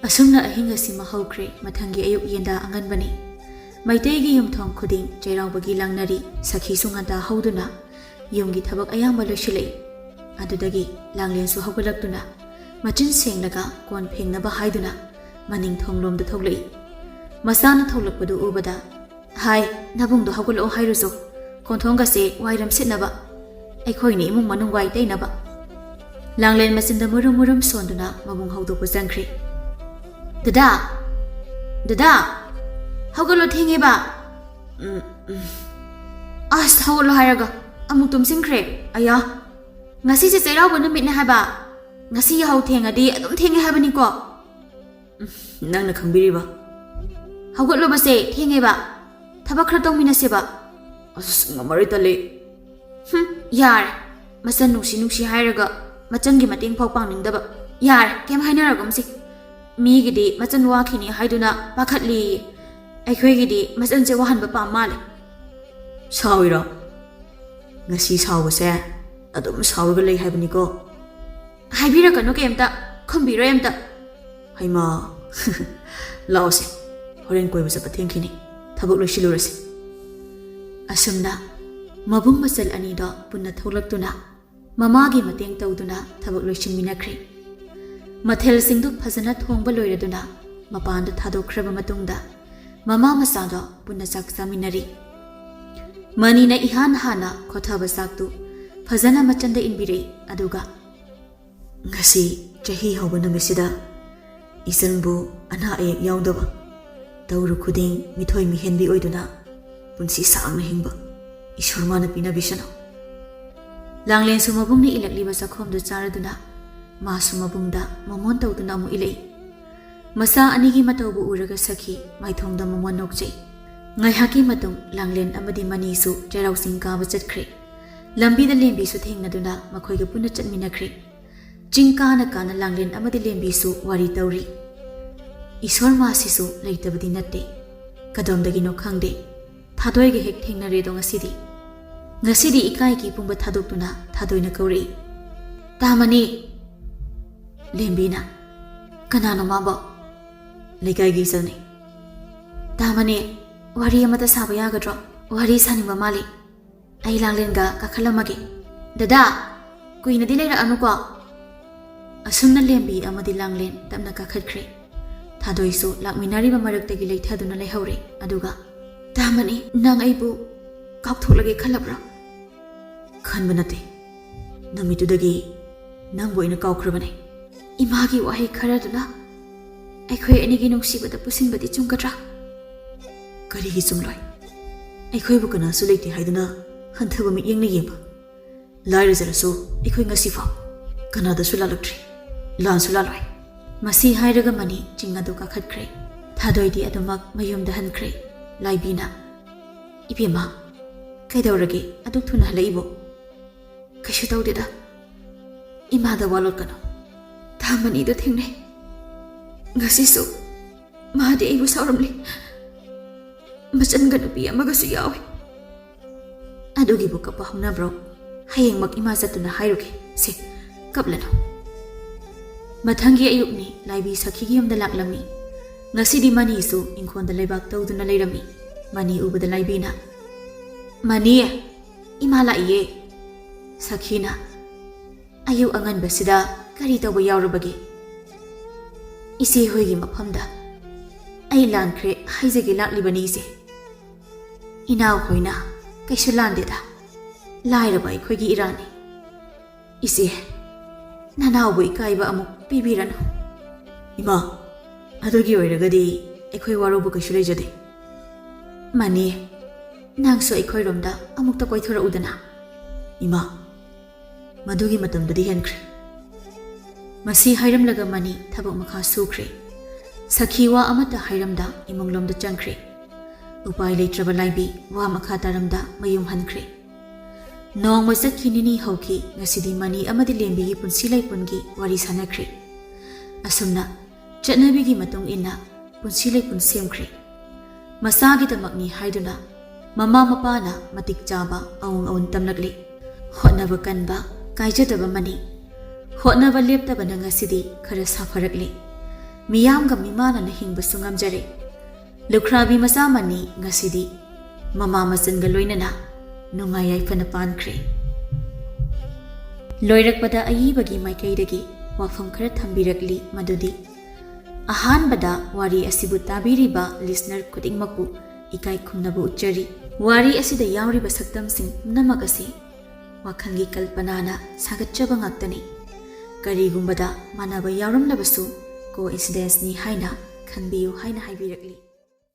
ꯑꯁꯨꯝꯅ ꯑꯍꯤꯡ ꯑꯁꯤꯃ ꯍꯧꯈ꯭ꯔꯦ꯫ ꯃꯊꯪꯒꯤ ꯑꯌꯨꯛ ꯌꯦꯟꯗꯥ ꯑꯉꯟꯕꯅꯤ꯫ ꯃꯩꯇꯩꯒꯤ ꯌꯨꯝꯊꯣꯡ ꯈꯨꯗꯤꯡ ꯆꯩꯔꯥꯎꯕꯒꯤ ꯂꯥꯡꯅꯔꯤ꯫ ꯁꯈꯤꯁꯨ ꯉꯟꯇꯥ ꯍꯧꯗꯨꯅ ꯌꯨꯝꯒꯤ ꯊꯕꯛ ꯑꯌꯥꯝꯕ ꯂꯣꯏꯁꯤꯜꯂꯛꯏ꯫ ꯑꯗꯨꯗꯒꯤ ꯂꯥꯡꯂꯦꯟꯁꯨ ꯍꯧꯒꯠꯂꯛꯇꯨꯅ ꯃꯆꯤꯟ ꯁꯦꯡꯂꯒ ꯀꯣꯟ ꯐꯦꯡꯅꯕ ꯍꯥꯏꯗꯨꯅ ꯃꯅꯤꯡ ꯊꯣꯡꯂꯣꯝꯗ ꯊꯣꯛꯂꯛꯏ꯫ ꯃꯆꯥꯅ ꯊꯣꯛꯂꯛꯄꯗꯨ ꯎꯕꯗ, "ꯍꯥꯏ, ꯅꯕꯨꯡꯗꯣ ꯍꯧꯒꯠꯂꯛꯑꯣ ꯍꯥꯏꯔꯨꯆꯣ꯫ ꯀꯣꯟꯊꯣꯡꯒꯁꯦ ꯋꯥꯏꯔꯝ ꯁꯤꯠꯅꯕ꯫ ꯑꯩꯈꯣꯏꯅ ꯏꯃꯨꯡ ꯃꯅꯨꯡ ꯋꯥꯏ ꯇꯩꯅꯕ꯫" ꯂꯥꯡꯂꯦꯟ ꯃꯆꯤꯟꯗ ꯃꯨꯔꯨꯝ ꯃꯨꯔꯨꯝ ꯁꯣꯟꯗꯨꯅ ꯃꯕꯨꯡ ꯍꯧꯗꯣꯛꯄ ꯆꯪꯈ꯭ꯔꯦ꯫ "ꯗꯗꯥ! ꯗꯗꯥ! ꯍꯧꯒꯠꯂꯣ, ꯊꯦꯡꯉꯦꯕ!" "ꯎꯝ, ꯎꯝ꯫ ꯑꯁ, ꯍꯧꯒꯠꯂꯣ ꯍꯥꯏꯔꯒ ꯑꯃꯨꯛ ꯇꯨꯝꯁꯤꯟꯈ꯭ꯔꯦ꯫ ꯑꯌꯥ! ꯉꯁꯤꯁꯦ ꯆꯩꯔꯥꯎꯕ ꯅꯨꯃꯤꯠꯅꯦ ꯍꯥꯏꯕ꯫ ꯉꯁꯤ ꯌꯥꯍꯧ ꯊꯦꯡꯉꯗꯤ ꯑꯗꯨꯝ ꯊꯦꯡꯉꯦ ꯍꯥꯏꯕꯅꯤꯀꯣ꯫" "ꯎꯝ, ꯅꯪꯅ ꯈꯪꯕꯤꯔꯤꯕ?" "ꯍꯧꯒꯠꯂꯣꯕꯁꯦ, ꯊꯦꯡꯉꯦꯕ꯫ ꯊꯕꯛ ꯈꯔ ꯇꯧꯃꯤꯟꯅꯁꯦꯕ꯫" "ꯑꯁ, ꯉꯝꯃꯔꯣꯏ, ꯇꯜꯂꯤ꯫" "ꯍꯨꯝ, ꯌꯥꯔꯦ꯫ ꯃꯆꯟ ꯅꯨꯡꯁꯤ ꯅꯨꯡꯁꯤ ꯍꯥꯏꯔꯒ ꯃꯆꯟꯒꯤ ꯃꯇꯦꯡ ꯐꯥꯎ ꯄꯥꯡꯅꯤꯡꯗꯕ꯫ ꯌꯥꯔꯦ, ꯀꯩꯝ ꯍꯥꯏꯅꯔꯒꯨꯝꯁꯤ꯫ ꯃꯤꯒꯤꯗꯤ ꯃꯆꯟ ꯋꯥꯈꯤꯅꯤ ꯍꯥꯏꯗꯨꯅ ꯄꯥꯈꯠꯂꯤꯌꯦ꯫ ꯑꯩꯈꯣꯏꯒꯤꯗꯤ ꯃꯆꯟꯁꯦ ꯋꯥꯍꯟꯕ ꯄꯥꯝ ꯃꯥꯜꯂꯦ꯫" "ꯁꯥꯎꯏꯔꯣ? ꯉꯁꯤ ꯁꯥꯎꯕꯁꯦ ꯑꯗꯨꯝ ꯁꯥꯎꯔꯒ ꯂꯩ ꯍꯥꯏꯕꯅꯤꯀꯣ꯫" "ꯍꯥꯏꯕꯤꯔꯛꯀꯅꯨ ꯀꯩꯝꯇ, ꯈꯨꯝꯕꯤꯔꯣꯏ ꯑꯝꯇ꯫" "ꯍꯩꯃꯥ, ꯂꯥꯛꯑꯣꯁꯦ, ꯍꯣꯔꯦꯟ ꯀꯣꯏꯕ ꯆꯠꯄ ꯊꯦꯡꯈꯤꯅꯤ, ꯊꯕꯛ ꯂꯣꯏꯁꯤꯜꯂꯨꯔꯁꯤ꯫" ꯑꯁꯨꯝꯅ ꯃꯕꯨꯡ ꯃꯆꯜ ꯑꯅꯤꯗꯣ ꯄꯨꯟꯅ ꯊꯣꯛꯂꯛꯇꯨꯅ ꯃꯃꯥꯒꯤ ꯃꯇꯦꯡ ꯇꯧꯗꯨꯅ ꯊꯕꯛ ꯂꯣꯏꯁꯤꯟꯃꯤꯟꯅꯈ꯭ꯔꯦ꯫ ꯃꯊꯦꯜꯁꯤꯡꯗꯨ ꯐꯖꯅ ꯊꯣꯡꯕ ꯂꯣꯏꯔꯗꯨꯅ ꯃꯄꯥꯟꯗ ꯊꯥꯗꯣꯛꯈ꯭ꯔꯕ ꯃꯇꯨꯡꯗ ꯃꯃꯥ ꯃꯆꯥꯗꯣ ꯄꯨꯟꯅ ꯆꯥꯛ ꯆꯥꯃꯤꯟꯅꯔꯤ꯫ ꯃꯅꯤꯅ ꯏꯍꯥꯟ ꯍꯥꯟꯅ ꯈꯣꯊꯕ ꯆꯥꯛꯇꯨ ꯐꯖꯅ ꯃꯆꯟꯗ ꯏꯟꯕꯤꯔꯛꯏ꯫ ꯑꯗꯨꯒ, "ꯉꯁꯤ ꯆꯍꯤ ꯍꯧꯕ ꯅꯨꯃꯤꯠꯁꯤꯗ ꯏꯆꯟꯕꯨ ꯑꯅꯥ ꯑꯌꯦꯛ ꯌꯥꯎꯗꯕ, ꯇꯧꯔꯨ ꯈꯨꯗꯤꯡ ꯃꯤꯊꯣꯏ ꯃꯤꯍꯦꯟꯕꯤ ꯑꯣꯏꯗꯨꯅ ꯄꯨꯟꯁꯤ ꯁꯥꯡꯅ ꯍꯤꯡꯕ ꯏꯁꯣꯔ ꯃꯥꯅ ꯄꯤꯅꯕꯤꯁꯅꯨ꯫" ꯂꯥꯡꯂꯦꯟꯁꯨ ꯃꯕꯨꯡꯅ ꯏꯜꯂꯛꯂꯤꯕ ꯆꯥꯛꯈꯣꯝꯗꯨ ꯆꯥꯔꯗꯨꯅ ꯃꯥꯁꯨ ꯃꯕꯨꯡꯗ ꯃꯃꯣꯟ ꯇꯧꯗꯨꯅ ꯑꯃꯨꯛ ꯏꯜꯂꯛꯏ꯫ ꯃꯆꯥ ꯑꯅꯤꯒꯤ ꯃꯇꯧꯕꯨ ꯎꯔꯒ ꯁꯈꯤ ꯃꯥꯏꯊꯣꯡꯗ ꯃꯃꯣꯟ ꯅꯣꯛꯆꯩ꯫ ꯉꯥꯏꯍꯥꯛꯀꯤ ꯃꯇꯨꯡ ꯂꯥꯡꯂꯦꯟ ꯑꯃꯗꯤ ꯃꯅꯤꯁꯨ ꯆꯩꯔꯥꯎ ꯆꯤꯡ ꯀꯥꯕ ꯆꯠꯈ꯭ꯔꯦ꯫ ꯂꯝꯕꯤꯗ ꯂꯦꯝꯕꯤꯁꯨ ꯊꯦꯡꯅꯗꯨꯅ ꯃꯈꯣꯏꯒ ꯄꯨꯟꯅ ꯆꯠꯃꯤꯟꯅꯈ꯭ꯔꯦ꯫ ꯆꯤꯡ ꯀꯥꯅ ꯀꯥꯅ ꯂꯥꯡꯂꯦꯟ ꯑꯃꯗꯤ ꯂꯦꯝꯕꯤꯁꯨ ꯋꯥꯔꯤ ꯇꯧꯔꯤ꯫ ꯏꯁꯣꯔ ꯃꯥꯁꯤꯁꯨ ꯂꯩꯇꯕꯗꯤ ꯅꯠꯇꯦ꯫ ꯀꯗꯣꯝꯗꯒꯤꯅꯣ ꯈꯪꯗꯦ, ꯊꯥꯗꯣꯏꯒ ꯍꯦꯛ ꯊꯦꯡꯅꯔꯦꯗꯣ ꯉꯁꯤꯗꯤ꯫ ꯉꯁꯤꯗꯤ ꯏꯀꯥꯏ ꯀꯤ ꯄꯨꯝꯕ ꯊꯥꯗꯣꯛꯇꯨꯅ ꯊꯥꯗꯣꯏꯅ ꯀꯧꯔꯛꯏ, "ꯇꯥꯃꯅꯤ!" ꯂꯦꯝꯕꯤꯅ, "ꯀꯅꯥꯅꯣ ꯃꯥꯕꯣ?" "ꯂꯩꯀꯥꯏꯒꯤ ꯏꯆꯜꯅꯤ꯫" "ꯇꯥꯃꯅꯤ, ꯋꯥꯔꯤ ꯑꯃꯇ ꯁꯥꯕ ꯌꯥꯒꯗ꯭ꯔꯣ? ꯋꯥꯔꯤ ꯁꯥꯅꯤꯡꯕ ꯃꯥꯜꯂꯤ꯫" ꯑꯩ ꯂꯥꯡꯂꯦꯟꯒ ꯀꯥꯈꯠꯂꯝꯃꯒꯦ꯫ "ꯗꯗꯥ, ꯀꯨꯏꯅꯗꯤ ꯂꯩꯔꯛꯑꯅꯨꯀꯣ꯫" ꯑꯁꯨꯝꯅ ꯂꯦꯝꯕꯤ ꯑꯃꯗꯤ ꯂꯥꯡꯂꯦꯟ ꯇꯞꯅ ꯀꯥꯈꯠꯈ꯭ꯔꯦ꯫ ꯊꯥꯗꯣꯏꯁꯨ ꯂꯥꯛꯃꯤꯟꯅꯔꯤꯕ ꯃꯔꯛꯇꯒꯤ ꯂꯩꯊꯗꯨꯅ ꯂꯩꯍꯧꯔꯦ꯫ ꯑꯗꯨꯒ, "ꯇꯥꯃꯅꯤ, ꯅꯪ ꯑꯩꯕꯨ ꯀꯥꯎꯊꯣꯛꯂꯒꯦ ꯈꯜꯂꯕ꯭ꯔꯥ?" "ꯈꯟꯕ ꯅꯠꯇꯦ꯫ ꯅꯨꯃꯤꯠꯇꯨꯗꯒꯤ ꯅꯪꯕꯨ ꯑꯩꯅ ꯀꯥꯎꯈ꯭ꯔꯕꯅꯦ꯫" ꯏꯃꯥꯒꯤ ꯋꯥꯍꯩ ꯈꯔꯗꯨꯅ ꯑꯩꯈꯣꯏ ꯑꯅꯤꯒꯤ ꯅꯨꯡꯁꯤꯕꯗ ꯄꯨꯁꯤꯟꯕꯗꯤ ꯆꯨꯝꯒꯗ꯭ꯔꯥ? "ꯀꯔꯤꯒꯤ ꯆꯨꯝꯂꯣꯏ? ꯑꯩꯈꯣꯏꯕꯨ ꯀꯅꯥꯁꯨ ꯂꯩꯇꯦ ꯍꯥꯏꯗꯨꯅ ꯍꯟꯊꯕ ꯃꯤꯠꯌꯦꯡꯅ ꯌꯦꯡꯕ꯫ ꯂꯥꯏꯔꯖꯔꯁꯨ ꯑꯩꯈꯣꯏ ꯉꯁꯤꯐꯥꯎ ꯀꯅꯥꯗꯁꯨ ꯂꯥꯜꯂꯛꯇ꯭ꯔꯤ, ꯂꯥꯟꯁꯨ ꯂꯥꯜꯂꯣꯏ꯫" ꯃꯁꯤ ꯍꯥꯏꯔꯒ ꯃꯅꯤ ꯆꯤꯡ ꯑꯗꯨ ꯀꯥꯈꯠꯈ꯭ꯔꯦ꯫ ꯊꯥꯗꯣꯏꯗꯤ ꯑꯗꯨꯃꯛ ꯃꯌꯨꯝꯗ ꯍꯟꯈ꯭ꯔꯦ꯫ ꯂꯥꯏꯕꯤꯅ, "ꯏꯕꯦꯝꯃ, ꯀꯩꯗꯧꯔꯒꯦ ꯑꯗꯨꯛ ꯊꯨꯅ ꯍꯜꯂꯛꯏꯕꯣ?" "ꯀꯩꯁꯨ ꯇꯧꯗꯦꯗ꯫ ꯏꯃꯥꯗ ꯋꯥ ꯂꯣꯠꯀꯅꯨ꯫ ꯇꯥꯃꯅꯤꯗꯣ ꯊꯦꯡꯅꯩ꯫ ꯉꯁꯤꯁꯨ ꯃꯥꯗꯤ ꯑꯩꯕꯨ ꯁꯥꯎꯔꯝꯂꯦ꯫ ꯃꯆꯟꯒ ꯅꯨꯄꯤ ꯑꯃꯒꯁꯨ ꯌꯥꯎꯏ꯫" "ꯑꯗꯨꯒꯤꯕꯨ ꯀꯞꯄ ꯍꯧꯅꯕ꯭ꯔꯣ? ꯍꯌꯦꯡꯃꯛ ꯏꯃꯥ ꯆꯠꯇꯨꯅ ꯍꯥꯏꯔꯨꯒꯦ꯫ ꯁꯦ, ꯀꯞꯂꯅꯨ꯫" ꯃꯊꯪꯒꯤ ꯑꯌꯨꯛꯅꯤ, ꯂꯥꯏꯕꯤ ꯁꯈꯤꯒꯤ ꯌꯨꯝꯗ ꯂꯥꯛꯂꯝꯃꯤ꯫ ꯉꯁꯤꯗꯤ ꯃꯅꯤꯁꯨ ꯏꯪꯈꯣꯜꯗ ꯂꯩꯕꯥꯛ ꯇꯧꯗꯨꯅ ꯂꯩꯔꯝꯃꯤ꯫ ꯃꯅꯤ ꯎꯕꯗ ꯂꯥꯏꯕꯤꯅ, "ꯃꯅꯤ, ꯏꯃꯥ ꯂꯥꯛꯏꯌꯦ꯫" ꯁꯈꯤꯅ, "ꯑꯌꯨꯛ ꯑꯉꯟꯕꯁꯤꯗ ꯀꯔꯤ ꯇꯧꯕ ꯌꯥꯎꯔꯕꯒꯦ?" "ꯏꯆꯦ ꯍꯣꯏꯒꯤ ꯃꯐꯝꯗ ꯑꯩ ꯂꯥꯟꯈ꯭ꯔꯦ ꯍꯥꯏꯖꯒꯦ ꯂꯥꯛꯂꯤꯕꯅꯤ, ꯏꯆꯦ꯫" "ꯏꯅꯥꯎ ꯍꯣꯏꯅ ꯀꯩꯁꯨ ꯂꯥꯟꯗꯦꯗ, ꯂꯥꯏꯔꯕ ꯑꯩꯈꯣꯏꯒꯤ ꯏꯔꯥꯟꯅꯤ꯫" "ꯏꯆꯦ, ꯅꯅꯥꯎꯕꯨ ꯏꯀꯥꯏꯕ ꯑꯃꯨꯛ ꯄꯤꯕꯤꯔꯅꯨ꯫" "ꯏꯃꯥ, ꯑꯗꯨꯒꯤ ꯑꯣꯏꯔꯒꯗꯤ ꯑꯩꯈꯣꯏ ꯋꯥꯔꯧꯕ ꯀꯩꯁꯨ ꯂꯩꯖꯗꯦ꯫" "ꯃꯅꯤ, ꯅꯪꯁꯨ ꯑꯩꯈꯣꯏꯔꯣꯝꯗ ꯑꯃꯨꯛꯇ ꯀꯣꯏꯊꯣꯔꯛꯎꯗꯅ꯫" "ꯏꯃꯥ, ꯃꯗꯨꯒꯤ ꯃꯇꯝꯗꯨꯗꯤ ꯍꯦꯟꯈ꯭ꯔꯦ꯫" ꯃꯁꯤ ꯍꯥꯏꯔꯝꯂꯒ ꯃꯅꯤ ꯊꯕꯛ ꯃꯈꯥ ꯁꯨꯈ꯭ꯔꯦ꯫ ꯁꯈꯤ ꯋꯥ ꯑꯃꯠꯇ ꯍꯥꯏꯔꯝꯗ ꯏꯃꯨꯡꯂꯣꯝꯗ ꯆꯪꯈ꯭ꯔꯦ꯫ ꯎꯄꯥꯏ ꯂꯩꯇ꯭ꯔꯕ ꯂꯥꯏꯕꯤ ꯋꯥ ꯃꯈꯥ ꯇꯥꯔꯝꯗ ꯃꯌꯨꯝ ꯍꯟꯈ꯭ꯔꯦ꯫ ꯅꯣꯡꯃ ꯆꯠꯈꯤ, ꯅꯤꯅꯤ ꯍꯧꯈꯤ꯫ ꯉꯁꯤꯗꯤ ꯃꯅꯤ ꯑꯃꯗꯤ ꯂꯦꯝꯕꯤꯒꯤ ꯄꯨꯟꯁꯤ ꯂꯩꯄꯨꯟꯒꯤ ꯋꯥꯔꯤ ꯁꯥꯟꯅꯈ꯭ꯔꯦ꯫ ꯑꯁꯨꯝꯅ ꯆꯠꯅꯕꯤꯒꯤ ꯃꯇꯨꯡ ꯏꯟꯅ ꯄꯨꯟꯁꯤ ꯂꯩꯄꯨꯟ ꯁꯦꯝꯈ꯭ꯔꯦ꯫ ꯃꯆꯥꯒꯤꯗꯃꯛꯅꯤ ꯍꯥꯏꯗꯨꯅ ꯃꯃꯥ ꯃꯄꯥꯅ ꯃꯇꯤꯛ ꯆꯥꯕ ꯑꯋꯣꯡ ꯑꯋꯣꯟ ꯇꯝꯂꯛꯂꯤ꯫ ꯍꯣꯠꯅꯕ ꯀꯟꯕ ꯀꯥꯏꯖꯗꯕ ꯑꯃꯅꯤ꯫ ꯍꯣꯠꯅꯕ ꯂꯦꯞꯇꯕꯅ ꯉꯁꯤꯗꯤ ꯈꯔ ꯁꯥꯐꯔꯛꯂꯤ꯫ ꯃꯤꯌꯥꯝꯒ ꯃꯤꯃꯥꯟꯅꯅ ꯍꯤꯡꯕꯁꯨ ꯉꯝꯖꯔꯦ꯫ ꯂꯨꯈ꯭ꯔꯥꯕꯤ ꯃꯆꯥ ꯑꯃꯅꯤ ꯉꯁꯤꯗꯤ ꯃꯃꯥ ꯃꯆꯟꯒ ꯂꯣꯏꯅꯅ ꯅꯨꯡꯉꯥꯏ ꯌꯥꯏꯐꯅ ꯄꯥꯟꯈ꯭ꯔꯦ꯫ ꯂꯣꯏꯔꯛꯄꯗ ꯑꯏꯕꯒꯤ ꯃꯥꯏꯀꯩꯗꯒꯤ ꯋꯥꯐꯝ ꯈꯔ ꯊꯝꯕꯤꯔꯛꯂꯤ, ꯃꯗꯨꯗꯤ ꯑꯍꯥꯟꯕꯗ ꯋꯥꯔꯤ ꯑꯁꯤꯕꯨ ꯇꯥꯕꯤꯔꯤꯕ listener ꯈꯨꯗꯤꯡꯃꯛꯄꯨ ꯏꯀꯥꯏ ꯈꯨꯝꯅꯕ ꯎꯠꯆꯔꯤ꯫ ꯋꯥꯔꯤ ꯑꯁꯤꯗ ꯌꯥꯎꯔꯤꯕ ꯁꯛꯇꯝꯁꯤꯡ ꯄꯨꯝꯅꯃꯛ ꯑꯁꯤ ꯋꯥꯈꯜꯒꯤ ꯀꯜꯄꯅꯥꯅ ꯁꯥꯒꯠꯆꯕ ꯉꯥꯛꯇꯅꯤ꯫ ꯀꯔꯤꯒꯨꯝꯕꯗ ꯃꯥꯟꯅꯕ ꯌꯥꯎꯔꯝꯂꯕꯁꯨ coincidenceꯅꯤ ꯍꯥꯏꯅ ꯈꯟꯕꯤꯌꯨ ꯍꯥꯏꯅ ꯍꯥꯏꯕꯤꯔꯛꯂꯤ꯫